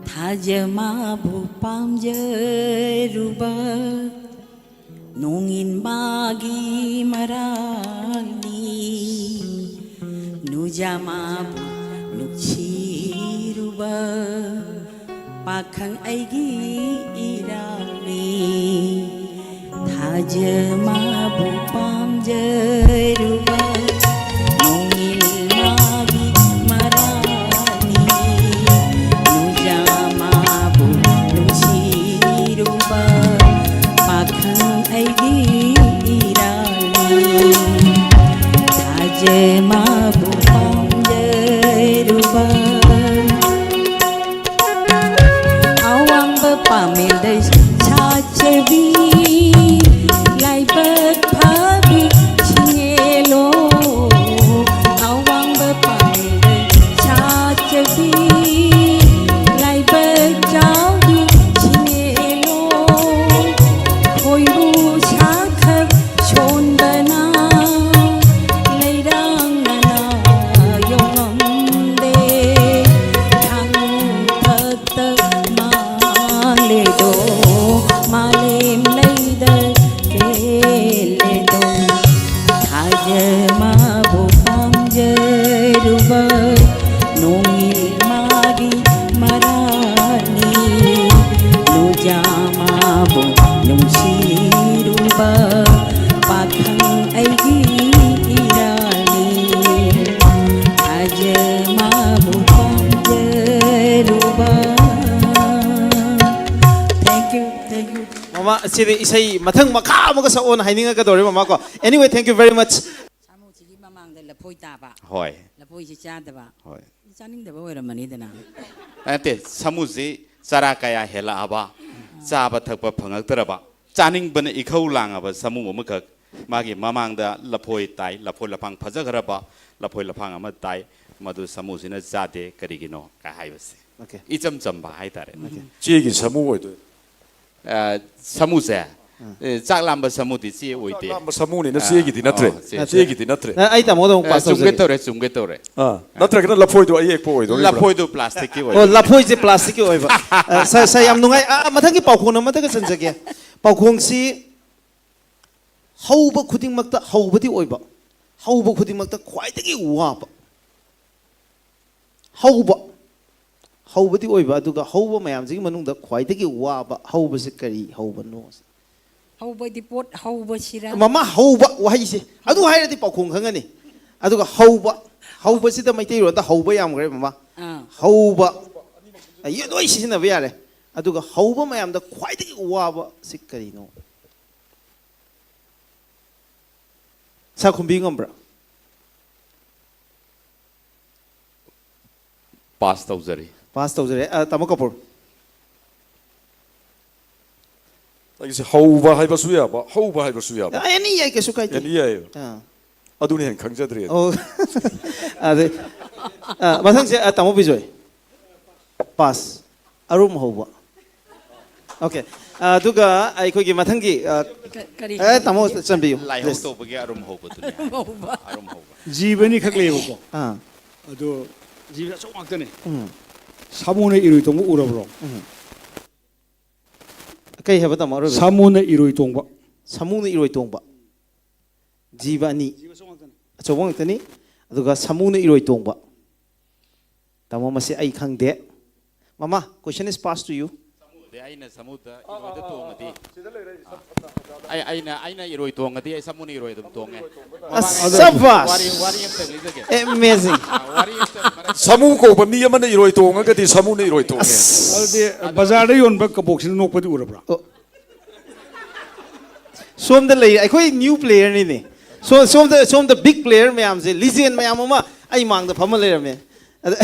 ꯊꯥꯖ ꯃꯥꯕꯨ ꯄꯥꯝꯖꯔꯨꯕ, ꯅꯣꯡꯏꯟ ꯃꯥꯒꯤ ꯃꯔꯥꯜꯅꯤ, ꯅꯨꯖꯥ ꯃꯥꯕꯨ ꯅꯨꯡꯁꯤꯔꯨꯕ, ꯄꯥꯈꯪ ꯑꯩꯒꯤ ꯏꯔꯥꯜꯅꯤ꯫ ꯊꯥꯖ ꯃꯥꯕꯨ ꯄꯥꯝ ꯄꯥꯝꯖꯔꯨꯕ ꯅꯣꯡꯏꯜ ꯃꯥꯒꯤ ꯃꯔꯥꯜꯅꯤ, ꯅꯨꯡꯖꯥ ꯃꯥꯕꯨ ꯅꯨꯡꯁꯤꯔꯨꯕ ꯄꯥꯈꯪ ꯑꯩꯒꯤ ꯏꯔꯥꯜꯅꯤ, ꯊꯥꯖ ꯃꯥꯕꯨ ꯄꯥꯝꯖꯔꯨꯕ꯫ ꯑꯋꯥꯡꯕ ꯄꯥꯝꯃꯦꯗ ꯁꯥꯠꯆꯕꯤ, ꯂꯥꯏꯕꯛ ꯐꯕꯤ ꯁꯤꯡꯉꯦꯂꯣ꯫ ꯑꯋꯥꯡꯕ ꯄꯥꯝꯃꯦꯗ ꯁꯥꯠꯆꯕꯤ, ꯂꯥꯏꯕꯛ ꯆꯥꯎꯕꯤ ꯁꯤꯡꯉꯦꯂꯣ꯫ ꯈꯣꯏꯔꯨ ꯁꯥꯈꯛ ꯁꯣꯟꯕꯅ ꯂꯩꯔꯥꯡꯅꯅ ꯌꯧꯉꯝꯗꯦ꯫ ꯊꯥꯡ ꯊꯛꯇ ꯃꯥꯡꯂꯦꯗꯣ, ꯃꯥꯂꯦꯝ ꯂꯩꯗ ꯀꯦꯜꯂꯦꯗꯣ꯫ ꯊꯥꯖ ꯃꯥꯕꯨ ꯄꯥꯝꯖꯔꯨꯕ ꯅꯣꯡꯏꯜ ꯃꯥꯒꯤ ꯃꯔꯥꯜꯅꯤ, ꯅꯨꯡꯖꯥ ꯃꯥꯕꯨ ꯅꯨꯡꯁꯤꯔꯨꯕ ꯄꯥꯈꯪ ꯑꯩꯒꯤ ꯏꯔꯥꯜꯅꯤ, ꯊꯥꯖ ꯃꯥꯕꯨ ꯄꯥꯝꯖꯔꯨꯕ꯫ Thank you, thank you. ꯃꯃꯥ, ꯁꯤꯗꯤ ꯏꯁꯩ ꯃꯊꯪ ꯃꯈꯥ ꯑꯃꯒ ꯁꯛꯑꯣꯅ ꯍꯥꯏꯅꯤꯡꯉꯛꯀꯗꯧꯔꯦ, ꯃꯃꯥ ꯀꯣ꯫ Anyway, thank you very much. ꯁꯥꯃꯨꯁꯤꯒꯤ ꯃꯃꯥꯡꯗ ꯂꯐꯣꯏ ꯇꯥꯕ꯫ ꯍꯣꯏ꯫ ꯂꯐꯣꯏꯁꯤ ꯆꯥꯗꯕ꯫ ꯍꯣꯏ꯫ ꯆꯥꯅꯤꯡꯗꯕ ꯑꯣꯏꯔꯝꯃꯅꯤꯗꯅ꯫ ꯅꯠꯇꯦ, ꯁꯥꯃꯨꯁꯤ ꯆꯔꯥ ꯀꯌꯥ ꯍꯦꯜꯂꯛꯑꯕ, ꯆꯥꯕ ꯊꯛꯄ ꯐꯪꯉꯛꯇ꯭ꯔꯕ, ꯆꯥꯅꯤꯡꯕꯅ ꯏꯈꯧ ꯂꯥꯡꯉꯕ ꯁꯥꯃꯨ ꯑꯃꯈꯛ ꯃꯥꯒꯤ ꯃꯃꯥꯡꯗ ꯂꯐꯣꯏ ꯇꯥꯏ, ꯂꯐꯣꯏ ꯂꯐꯥꯡ ꯐꯖꯈ꯭ꯔꯕ ꯂꯐꯣꯏ ꯂꯐꯥꯡ ꯑꯃ ꯇꯥꯏ, ꯃꯗꯨ ꯁꯥꯃꯨꯁꯤꯅ ꯆꯥꯗꯦ꯫ ꯀꯔꯤꯒꯤꯅꯣ ꯀꯥꯏ ꯍꯥꯏꯕꯁꯦ꯫ Okay꯫ ꯏꯆꯝ ꯆꯝꯕ ꯍꯥꯏꯇꯥꯔꯦ꯫ Okay꯫ ꯆꯦꯒꯤ ꯁꯥꯃꯨ ꯑꯣꯏꯗꯣꯏ꯫ ꯑ, ꯁꯥꯃꯨꯁꯦ, ꯑ, ꯆꯥꯛ ꯂꯥꯝꯕ ꯁꯥꯃꯨꯗꯤ ꯆꯦ ꯑꯣꯏꯗꯦ꯫ ꯆꯥꯛ ꯂꯥꯝꯕ ꯁꯥꯃꯨꯅꯤꯅ ꯑ, ꯆꯦꯒꯤꯗꯤ ꯅꯠꯇ꯭ꯔꯦ꯫ ꯑ, ꯆꯦꯒꯤꯗꯤ ꯅꯠꯇ꯭ꯔꯦ꯫ ꯑ, ꯑꯩ ꯇꯥꯃꯣꯗ ꯑꯃꯨꯛ ꯑ, pass ꯆꯨꯝꯒꯦ ꯇꯧꯖꯒꯦ꯫ ꯇꯧꯔꯦ, ꯆꯨꯝꯒꯦ ꯇꯧꯔꯦ꯫ ꯑ, ꯅꯠꯇ꯭ꯔꯒꯅ ꯂꯐꯣꯏꯗꯣ ꯑꯌꯦꯛꯄ ꯑꯣꯏꯗꯣꯔꯤꯕ꯭ꯔꯥ? ꯂꯐꯣꯏꯗꯨ plastic ꯀꯤ ꯑꯣꯏꯕ꯫ ꯑꯣ, ꯂꯐꯣꯏꯁꯦ plastic ꯀꯤ ꯑꯣꯏꯕ꯫ ꯑ, ꯁꯥꯔ, ꯁꯥꯔ, ꯌꯥꯝ ꯅꯨꯡꯉꯥꯏ꯫ ꯑ, ꯑ, ꯃꯊꯪꯒꯤ ꯄꯥꯎꯈꯣꯡ ꯑꯃꯗꯒ ꯆꯟꯖꯒꯦ꯫ ꯄꯥꯎꯈꯣꯡꯁꯤ ꯍꯧꯕ ꯈꯨꯗꯤꯡꯃꯛꯇ ꯍꯧꯕꯗꯤ ꯑꯣꯏꯕ, ꯍꯧꯕ ꯈꯨꯗꯤꯡꯃꯛꯇ ꯈ꯭ꯋꯥꯏꯗꯒꯤ ꯋꯥꯕ꯫ ꯍꯧꯕ, ꯍꯧꯕꯗꯤ ꯑꯣꯏꯕ, ꯑꯗꯨꯒ ꯍꯧꯕ ꯃꯌꯥꯝꯁꯤꯒꯤ ꯃꯅꯨꯡꯗ ꯈ꯭ꯋꯥꯏꯗꯒꯤ ꯋꯥꯕ ꯍꯧꯕꯁꯤ ꯀꯔꯤ ꯍꯧꯕꯅꯣ? ꯍꯧꯕꯗꯤ ꯄꯣꯠ ꯍꯧꯕꯁꯤꯔ? ꯃꯃꯥ, ꯍꯧꯕ ꯋꯥꯍꯩꯁꯦ ꯑꯗꯨ ꯍꯥꯏꯔꯗꯤ ꯄꯥꯎꯈꯣꯡ ꯈꯪꯉꯅꯤ꯫ ꯑꯗꯨꯒ ꯍꯧꯕ, ꯍꯧꯕꯁꯤꯗ ꯃꯩꯇꯩꯂꯣꯟꯗ ꯍꯧꯕ ꯌꯥꯝꯈ꯭ꯔꯦ ꯃꯃꯥ꯫ ꯑꯥ꯫ ꯍꯧꯕ, ꯑ, ꯂꯣꯏ ꯁꯤꯖꯤꯟꯅꯕ ꯌꯥꯔꯦ꯫ ꯑꯗꯨꯒ ꯍꯧꯕ ꯃꯌꯥꯝꯗ ꯈ꯭ꯋꯥꯏꯗꯒꯤ ꯋꯥꯕ ꯁꯤ ꯀꯔꯤꯅꯣ? ꯁꯥ ꯈꯨꯝꯕꯤ ꯉꯝꯕ꯭ꯔꯥ? ꯄꯥꯁ ꯇꯧꯖꯔꯤ꯫ ꯄꯥꯁ ꯇꯧꯖꯔꯦ꯫ ꯑ, ꯇꯥꯃꯣ ꯀꯄꯨꯔ꯫ ꯑꯩꯁꯦ ꯍꯧꯕ ꯍꯥꯏꯕꯁꯨ ꯌꯥꯕ, ꯍꯧꯕ ꯍꯥꯏꯕꯁꯨ ꯌꯥꯕ꯫ ꯑꯦꯅꯤ ꯌꯥꯏ, ꯀꯩꯁꯨ ꯀꯥꯏꯗꯦ꯫ ꯑꯦꯅꯤ ꯌꯥꯏꯌꯦꯕ꯫ ꯑꯥ꯫ ꯑꯗꯨꯅ ꯍꯦꯟꯅ ꯈꯪꯖꯗ꯭ꯔꯦ꯫ ꯑꯣ꯫ ꯑꯗꯩ, ꯑ, ꯃꯊꯪꯁꯦ, ꯑ, ꯇꯥꯃꯣ ꯕꯤꯖꯣꯏ꯫ ꯄꯥꯁ꯫ ꯑꯔꯨꯝ ꯍꯧꯕ꯫ ꯑꯣꯀꯦ꯫ ꯑ, ꯑꯗꯨꯒ ꯑꯩꯈꯣꯏꯒꯤ ꯃꯊꯪꯒꯤ, ꯑ, ꯀ- ꯀꯔꯤ ꯑꯦ, ꯇꯥꯃꯣ ꯆꯟꯕꯤꯌꯨ꯫ ꯂꯥꯏꯍꯧ Please. ꯇꯧꯕꯒꯤ ꯑꯔꯨꯝ ꯍꯧꯕꯗꯨꯅꯤ꯫ ꯍꯧꯕ꯫ ꯑꯔꯨꯝ ꯍꯧꯕ꯫ ꯖꯤꯕ ꯑꯅꯤꯈꯛ ꯂꯩꯌꯦꯕꯀꯣ꯫ ꯑꯥ꯫ ꯑꯗꯣ ꯖꯤꯕ ꯑꯆꯧ ꯉꯥꯛꯇꯅꯦ꯫ ꯎꯝ꯫ ꯁꯥꯃꯨꯅ ꯏꯔꯣꯏ ꯇꯣꯡꯕ ꯎꯔꯕ꯭ꯔꯣ? ꯎꯝ꯫ ꯀꯩ ꯍꯥꯏꯕ, ꯇꯥꯃꯣ, ꯑꯔꯣꯏꯕ? ꯁꯥꯃꯨꯅ ꯏꯔꯣꯏ ꯇꯣꯡꯕ꯫ ꯁꯥꯃꯨꯅ ꯏꯔꯣꯏ ꯇꯣꯡꯕ꯫ ꯖꯤꯕ ꯑꯅꯤ꯫ ꯑꯆꯧꯕ ꯉꯥꯛꯇꯅꯤ꯫ ꯑꯗꯨꯒ ꯁꯥꯃꯨꯅ ꯏꯔꯣꯏ ꯇꯣꯡꯕ꯫ ꯇꯥꯃꯣ, ꯃꯁꯤ ꯑꯩ ꯈꯪꯗꯦ꯫ ꯃꯃꯥ, question is passed to you. ꯑꯗꯩ ꯑꯩꯅ ꯁꯥꯃꯨꯗ ꯏꯔꯣꯏꯗ ꯇꯣꯡꯉꯗꯤ, ꯑꯩ, ꯑꯩꯅ, ꯑꯩꯅ ꯏꯔꯣꯏ ꯇꯣꯡꯉꯗꯤ ꯑꯩ ꯁꯥꯃꯨꯅ ꯏꯔꯣꯏ ꯑꯗꯨꯝ ꯇꯣꯡꯉꯦ꯫ ꯑꯁ, ꯁꯕꯥꯁ! ꯋꯥꯔꯤ, ꯋꯥꯔꯤ ꯑꯝꯇꯪ ꯂꯤꯖꯒꯦ꯫ Amazing. ꯑ, ꯋꯥꯔꯤ ꯑꯝꯇꯪ ꯃꯔꯛ- ꯁꯥꯃꯨ ꯀꯧꯕ ꯃꯤ ꯑꯃꯅ ꯏꯔꯣꯏ ꯇꯣꯡꯉꯒꯗꯤ ꯁꯥꯃꯨꯅ ꯏꯔꯣꯏ ꯇꯣꯡꯉꯦ꯫ ꯑꯗꯨꯗꯤ ꯕꯖꯥꯔꯗ ꯌꯣꯟꯕ ꯀꯕꯣꯛꯁꯤꯅ ꯅꯣꯛꯄꯗꯤ ꯎꯔꯕ꯭ꯔꯥ? ꯑꯣ꯫ ꯁꯣꯝꯗ ꯂꯩ, ꯑꯩꯈꯣꯏ new player ꯅꯤꯅꯦ꯫ ꯁꯣ-, ꯁꯣꯝꯗ, ꯁꯣꯝꯗ big player ꯃꯌꯥꯝꯁꯦ, legend ꯃꯌꯥꯝ ꯑꯃ ꯑꯩ ꯃꯥꯡꯗ ꯐꯝꯃ ꯂꯩꯔꯝꯃꯦ꯫ ꯑꯗ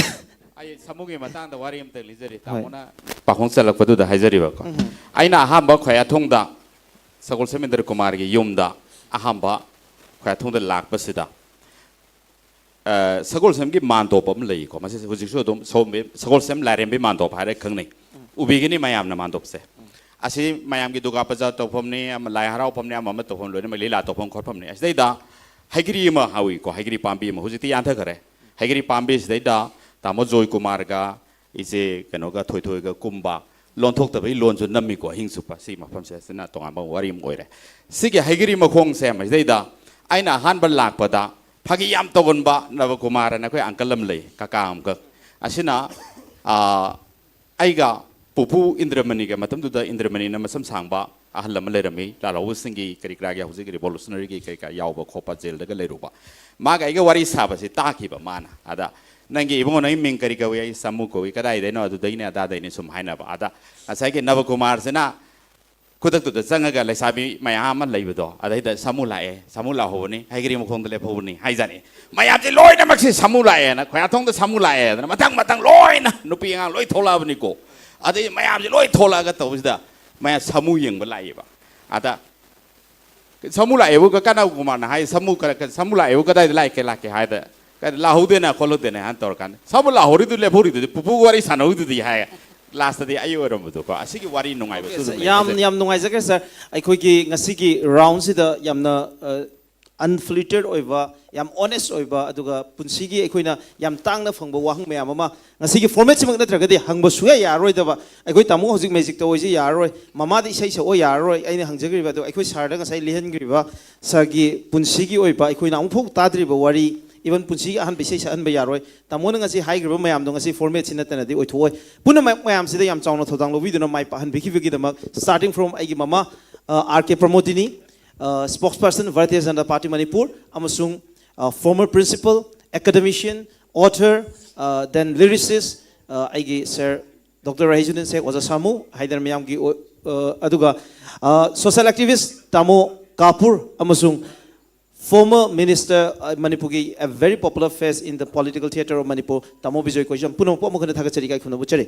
ꯑꯩ ꯁꯥꯃꯨꯒꯤ ꯃꯇꯥꯡꯗ ꯋꯥꯔꯤ ꯑꯝꯇ ꯂꯤꯖꯔꯤ꯫ ꯍꯣꯏ꯫ ꯇꯥꯃꯣꯅ ꯄꯥꯈꯣꯡ ꯆꯜꯂꯛꯄꯗꯨꯗ ꯍꯥꯏꯖꯔꯤꯕꯀꯣ꯫ ꯑꯩꯅ ꯑꯍꯥꯟꯕ ꯈ꯭ꯋꯥꯏꯌꯥꯊꯣꯡꯗ ꯁꯒꯣꯜꯁꯦꯝ ꯏꯟꯗ꯭ꯔ ꯀꯨꯃꯥꯔꯒꯤ ꯌꯨꯝꯗ ꯑꯍꯥꯟꯕ ꯈ꯭ꯋꯥꯏꯌꯥꯊꯣꯡꯗ ꯂꯥꯛꯄꯁꯤꯗ, ꯑ, ꯁꯒꯣꯜꯁꯦꯝꯒꯤ ꯃꯥꯟꯗꯣꯞ ꯑꯃ ꯂꯩꯀꯣ꯫ ꯃꯁꯤ ꯍꯧꯖꯤꯛꯁꯨ ꯑꯗꯨꯝ ꯁꯒꯣꯜꯕꯤ-, ꯁꯒꯣꯜꯁꯦꯝ ꯂꯥꯏꯔꯦꯝꯕꯤ ꯃꯥꯟꯗꯣꯞ ꯍꯥꯏꯔ ꯈꯪꯅꯩ꯫ ꯎꯕꯤꯒꯅꯤ ꯃꯌꯥꯝꯅ ꯃꯥꯟꯗꯣꯞꯁꯦ꯫ ꯑꯁꯤ ꯃꯌꯥꯝꯒꯤ ꯗꯨꯔꯒꯥ ꯄꯨꯖꯥ ꯇꯧꯐꯝꯅꯤ, ꯑꯃ ꯂꯥꯏ ꯍꯔꯥꯎꯐꯝꯅꯤ, ꯑꯃ ꯑꯃ ꯇꯧꯐꯝ, ꯂꯣꯏꯅꯃꯛ ꯂꯤꯂꯥ ꯇꯧꯐꯝ ꯈꯣꯠꯐꯝꯅꯤ꯫ ꯑꯁꯤꯗꯩꯗ ꯍꯩꯒ꯭ꯔꯤ ꯑꯃ ꯍꯧꯋꯤꯀꯣ, ꯍꯩꯒ꯭ꯔꯤ ꯄꯥꯝꯕꯤ ꯑꯃ꯫ ꯍꯧꯖꯤꯛꯇꯤ ꯌꯥꯟꯊꯈꯔꯦ꯫ ꯍꯩꯒ꯭ꯔꯤ ꯄꯥꯝꯕꯤꯁꯤꯗꯩꯗ ꯇꯥꯃꯣ ꯖꯣꯏ ꯀꯨꯃꯥꯔꯒ ꯏꯆꯦ ꯀꯩꯅꯣꯒ ꯊꯣꯏꯊꯣꯏꯒ ꯀꯨꯝꯕ ꯂꯣꯟꯊꯣꯛꯇꯕꯒꯤ ꯂꯣꯟꯁꯨ ꯅꯝꯃꯤꯀꯣ, ꯑꯍꯤꯡ ꯆꯨꯞꯄ꯫ ꯁꯤ ꯃꯐꯝꯁꯦ, ꯁꯤꯅ ꯇꯣꯉꯥꯟꯕ ꯋꯥꯔꯤ ꯑꯃ ꯑꯣꯏꯔꯦ꯫ ꯁꯤꯒꯤ ꯍꯩꯒ꯭ꯔꯤ ꯃꯈꯣꯡꯁꯦ ꯃꯁꯤꯗꯩꯗ ꯑꯩꯅ ꯑꯍꯥꯟꯕ ꯂꯥꯛꯄꯗ ꯐꯥꯒꯤ ꯌꯥꯝ ꯇꯧꯒꯟꯕ ꯅꯕꯀꯨꯃꯥꯔ ꯑꯅ ꯑꯩꯈꯣꯏ uncle ꯑꯃ ꯂꯩ, ꯀꯀꯥ ꯑꯃꯈꯛ꯫ ꯑꯁꯤꯅ, ꯑꯥ, ꯑꯩꯒ ꯄꯨꯄꯨ ꯏꯟꯗ꯭ꯔꯃꯅꯤꯒ, ꯃꯇꯝꯗꯨꯗ ꯏꯟꯗ꯭ꯔꯃꯅꯤꯅ ꯃꯁꯝ ꯁꯥꯡꯕ, ꯑꯍꯜ ꯑꯃ ꯂꯩꯔꯝꯃꯤ, ꯂꯥꯜꯍꯧꯕꯁꯤꯡꯒꯤ ꯀꯔꯤ ꯀꯔꯥꯒꯤ ꯍꯧꯖꯤꯛ ꯔꯤꯚꯣꯂꯨꯁꯅꯔꯤꯒꯤ ꯀꯔꯤ ꯀꯔꯥ ꯌꯥꯎꯕ ꯈꯣꯠꯄ ꯖꯦꯜꯗꯒ ꯂꯩꯔꯨꯕ꯫ ꯃꯥꯒ ꯑꯩꯒ ꯋꯥꯔꯤ ꯁꯥꯕꯁꯤ ꯇꯥꯈꯤꯕ ꯃꯥꯅ꯫ ꯑꯗ "ꯅꯪꯒꯤ ꯏꯕꯨꯡꯉꯣ, ꯅꯪꯒꯤ ꯃꯤꯡ ꯀꯔꯤ ꯀꯧꯏ?" "ꯑꯩ ꯁꯥꯃꯨ ꯀꯧꯏ꯫" "ꯀꯗꯥꯏꯗꯩꯅꯣ?" "ꯑꯗꯨꯗꯩꯅꯦ ꯑꯗꯥꯗꯩꯅꯦ" ꯁꯨꯝ ꯍꯥꯏꯅꯕ꯫ ꯑꯗ ꯉꯁꯥꯏꯒꯤ ꯅꯕꯀꯨꯃꯥꯔꯁꯤꯅ ꯈꯨꯗꯛꯇꯨꯗ ꯆꯪꯉꯒ ꯂꯩꯁꯥꯕꯤ ꯃꯌꯥꯝ ꯑꯃ ꯂꯩꯕꯗꯣ, ꯑꯗꯩꯗ "ꯁꯥꯃꯨ ꯂꯥꯛꯑꯦ, ꯁꯥꯃꯨ ꯂꯥꯛꯍꯧꯕꯅꯤ, ꯍꯩꯒ꯭ꯔꯤ ꯃꯈꯣꯡꯗ ꯂꯦꯞꯍꯧꯕꯅꯤ" ꯍꯥꯏꯖꯥꯠꯅꯤ꯫ ꯃꯌꯥꯝꯁꯦ ꯂꯣꯏꯅꯃꯛꯁꯦ "ꯁꯥꯃꯨ ꯂꯥꯛꯑꯦꯅ", ꯈꯣꯏꯌꯥꯊꯣꯡꯗ "ꯁꯥꯃꯨ ꯂꯥꯛꯑꯦꯗꯅ" ꯃꯊꯪ ꯃꯊꯪ ꯂꯣꯏꯅ ꯅꯨꯄꯤ ꯑꯉꯥꯡ ꯂꯣꯏ ꯊꯣꯛꯂꯛꯑꯕꯅꯤꯀꯣ꯫ ꯑꯗꯩ ꯃꯌꯥꯝꯁꯦ ꯂꯣꯏ ꯊꯣꯛꯂꯛꯑꯒ ꯇꯧꯕꯁꯤꯗ ꯃꯌꯥꯝ ꯁꯥꯃꯨ ꯌꯦꯡꯕ ꯂꯥꯛꯑꯦꯕ꯫ ꯑꯗ "ꯁꯥꯃꯨ ꯂꯥꯛꯑꯦꯕꯨ", ꯀ-, ꯀꯅꯥ ꯀꯨꯃꯥꯔꯅ ꯍꯥꯏ, "ꯁꯥꯃꯨ ꯀ-, ꯀ-, ꯁꯥꯃꯨ ꯂꯥꯛꯑꯦꯕꯨ, ꯀꯗꯥꯏꯗ ꯂꯥꯛꯀꯦ, ꯂꯥꯛꯀꯦ?" ꯍꯥꯏꯗ, "ꯀ-, ꯂꯥꯛꯍꯧꯗꯦꯅ ꯈꯣꯠꯍꯧꯗꯦꯅ" ꯍꯥꯏꯅ ꯇꯧꯔꯀꯥꯟꯗ, "ꯁꯥꯃꯨ ꯂꯥꯛꯍꯧꯔꯤꯗꯨ, ꯂꯦꯞꯍꯧꯔꯤꯗꯨꯗꯤ, ꯄꯨꯄꯨꯒ ꯋꯥꯔꯤ ꯁꯥꯟꯅꯍꯧꯔꯤꯗꯨꯗꯤ" ꯍꯥꯏ꯫ ꯂꯥꯁꯇꯗꯤ ꯑꯩ ꯑꯣꯏꯔꯝꯕꯗꯣ ꯀꯣ꯫ ꯑꯁꯤꯒꯤ ꯋꯥꯔꯤ ꯅꯨꯡꯉꯥꯏꯕꯁꯨ ꯑꯗꯨꯝ ꯂꯩ꯫ ꯌꯥꯝ, ꯌꯥꯝ ꯅꯨꯡꯉꯥꯏꯖꯈ꯭ꯔꯦ ꯁꯥꯔ꯫ ꯑꯩꯈꯣꯏꯒꯤ ꯉꯁꯤꯒꯤ ꯔꯥꯎꯟꯁꯤꯗ ꯌꯥꯝꯅ, ꯑ, ꯑꯟꯐꯤꯜꯇꯔ ꯑꯣꯏꯕ, ꯌꯥꯝ ꯑꯣꯅꯦꯁ ꯑꯣꯏꯕ, ꯑꯗꯨꯒ ꯄꯨꯟꯁꯤꯒꯤ ꯑꯩꯈꯣꯏꯅ ꯌꯥꯝ ꯇꯥꯡꯅ ꯐꯪꯕ ꯋꯥꯍꯪ ꯃꯌꯥꯝ ꯑꯃ ꯉꯁꯤꯒꯤ ꯐꯣꯔꯃꯦꯠꯁꯤꯃꯛ ꯅꯠꯇ꯭ꯔꯒꯗꯤ ꯍꯪꯕ ꯁꯨꯡꯌꯥ ꯌꯥꯔꯔꯣꯏꯗꯕ꯫ ꯑꯩꯈꯣꯏ ꯇꯥꯃꯣ ꯍꯧꯖꯤꯛ ꯃꯦꯖꯤꯛ ꯇꯧ ꯍꯥꯏꯁꯤ ꯌꯥꯔꯔꯣꯏ, ꯃꯃꯥꯗꯤ ꯏꯁꯩ ꯁꯛꯑꯣ ꯌꯥꯔꯔꯣꯏ, ꯑꯩꯅ ꯍꯪꯖꯈ꯭ꯔꯤꯕ ꯑꯗꯣ ꯑꯩꯈꯣꯏ ꯁꯥꯔꯗ ꯉꯁꯥꯏ ꯂꯤꯍꯟꯈ꯭ꯔꯤꯕ ꯁꯥꯔꯒꯤ ꯄꯨꯟꯁꯤꯒꯤ ꯑꯣꯏꯕ ꯑꯩꯈꯣꯏꯅ ꯑꯃꯨꯛꯐꯥꯎ ꯇꯥꯗ꯭ꯔꯤꯕ ꯋꯥꯔꯤ, ꯏꯚꯟ ꯄꯨꯟꯁꯤꯒꯤ ꯑꯍꯥꯟꯕ ꯏꯁꯩ ꯁꯛꯍꯟꯕ ꯌꯥꯔꯣꯏ꯫ ꯇꯥꯃꯣꯅ ꯉꯁꯤ ꯍꯥꯏꯈ꯭ꯔꯤꯕ ꯃꯌꯥꯝꯗꯣ ꯉꯁꯤ ꯐꯣꯔꯃꯦꯠꯁꯤ ꯅꯠꯇꯅꯗꯤ ꯑꯣꯏꯊꯣꯛꯑꯣꯏ꯫ ꯄꯨꯝꯅꯃꯛ ꯃꯌꯥꯝꯁꯤꯗ ꯌꯥꯝ ꯆꯥꯎꯅ ꯊꯧꯗꯥꯡ ꯂꯧꯕꯤꯗꯨꯅ ꯃꯥꯏ ꯄꯥꯛꯍꯟꯕꯤꯈꯤꯕꯒꯤꯗꯃꯛ, starting from ꯑꯩꯒꯤ ꯃꯃꯥ, ꯑ, ꯑꯥꯔ ꯀꯦ ꯄ꯭ꯔꯃꯣꯗꯤꯅꯤ, ꯑ, spokesperson Bharatiya Janata Party Manipur, ꯑꯃꯁꯨꯡ, ꯑ, former principal, academician, author, ꯑ, then lyricist, ꯑ, ꯑꯩꯒꯤ ꯁꯥꯔ ꯗꯣꯛꯇꯔ ꯔꯍꯤꯖꯨꯗꯤꯟ ꯁꯦꯈ ꯑꯣꯖꯥ ꯁꯥꯃꯨ ꯍꯥꯏꯗꯅ ꯃꯌꯥꯝꯒꯤ ꯑꯣ-, ꯑ, ꯑꯗꯨꯒ, ꯑ, social activist ꯇꯥꯃꯣ ꯀꯥꯄꯨꯔ ꯑꯃꯁꯨꯡ former minister, ꯑ, ꯃꯅꯤꯄꯨꯔꯒꯤ a very popular face in the political theatre of Manipur, ꯇꯥꯃꯣ ꯕꯤꯖꯣꯏ ꯀꯣꯏꯖꯝ, ꯄꯨꯝꯅꯃꯛꯄꯨ ꯑꯃꯨꯛ ꯍꯟꯅ ꯊꯥꯒꯠꯆꯔꯤ, ꯏꯀꯥꯏ ꯈꯨꯝꯅꯕ ꯎꯠꯆꯔꯤ꯫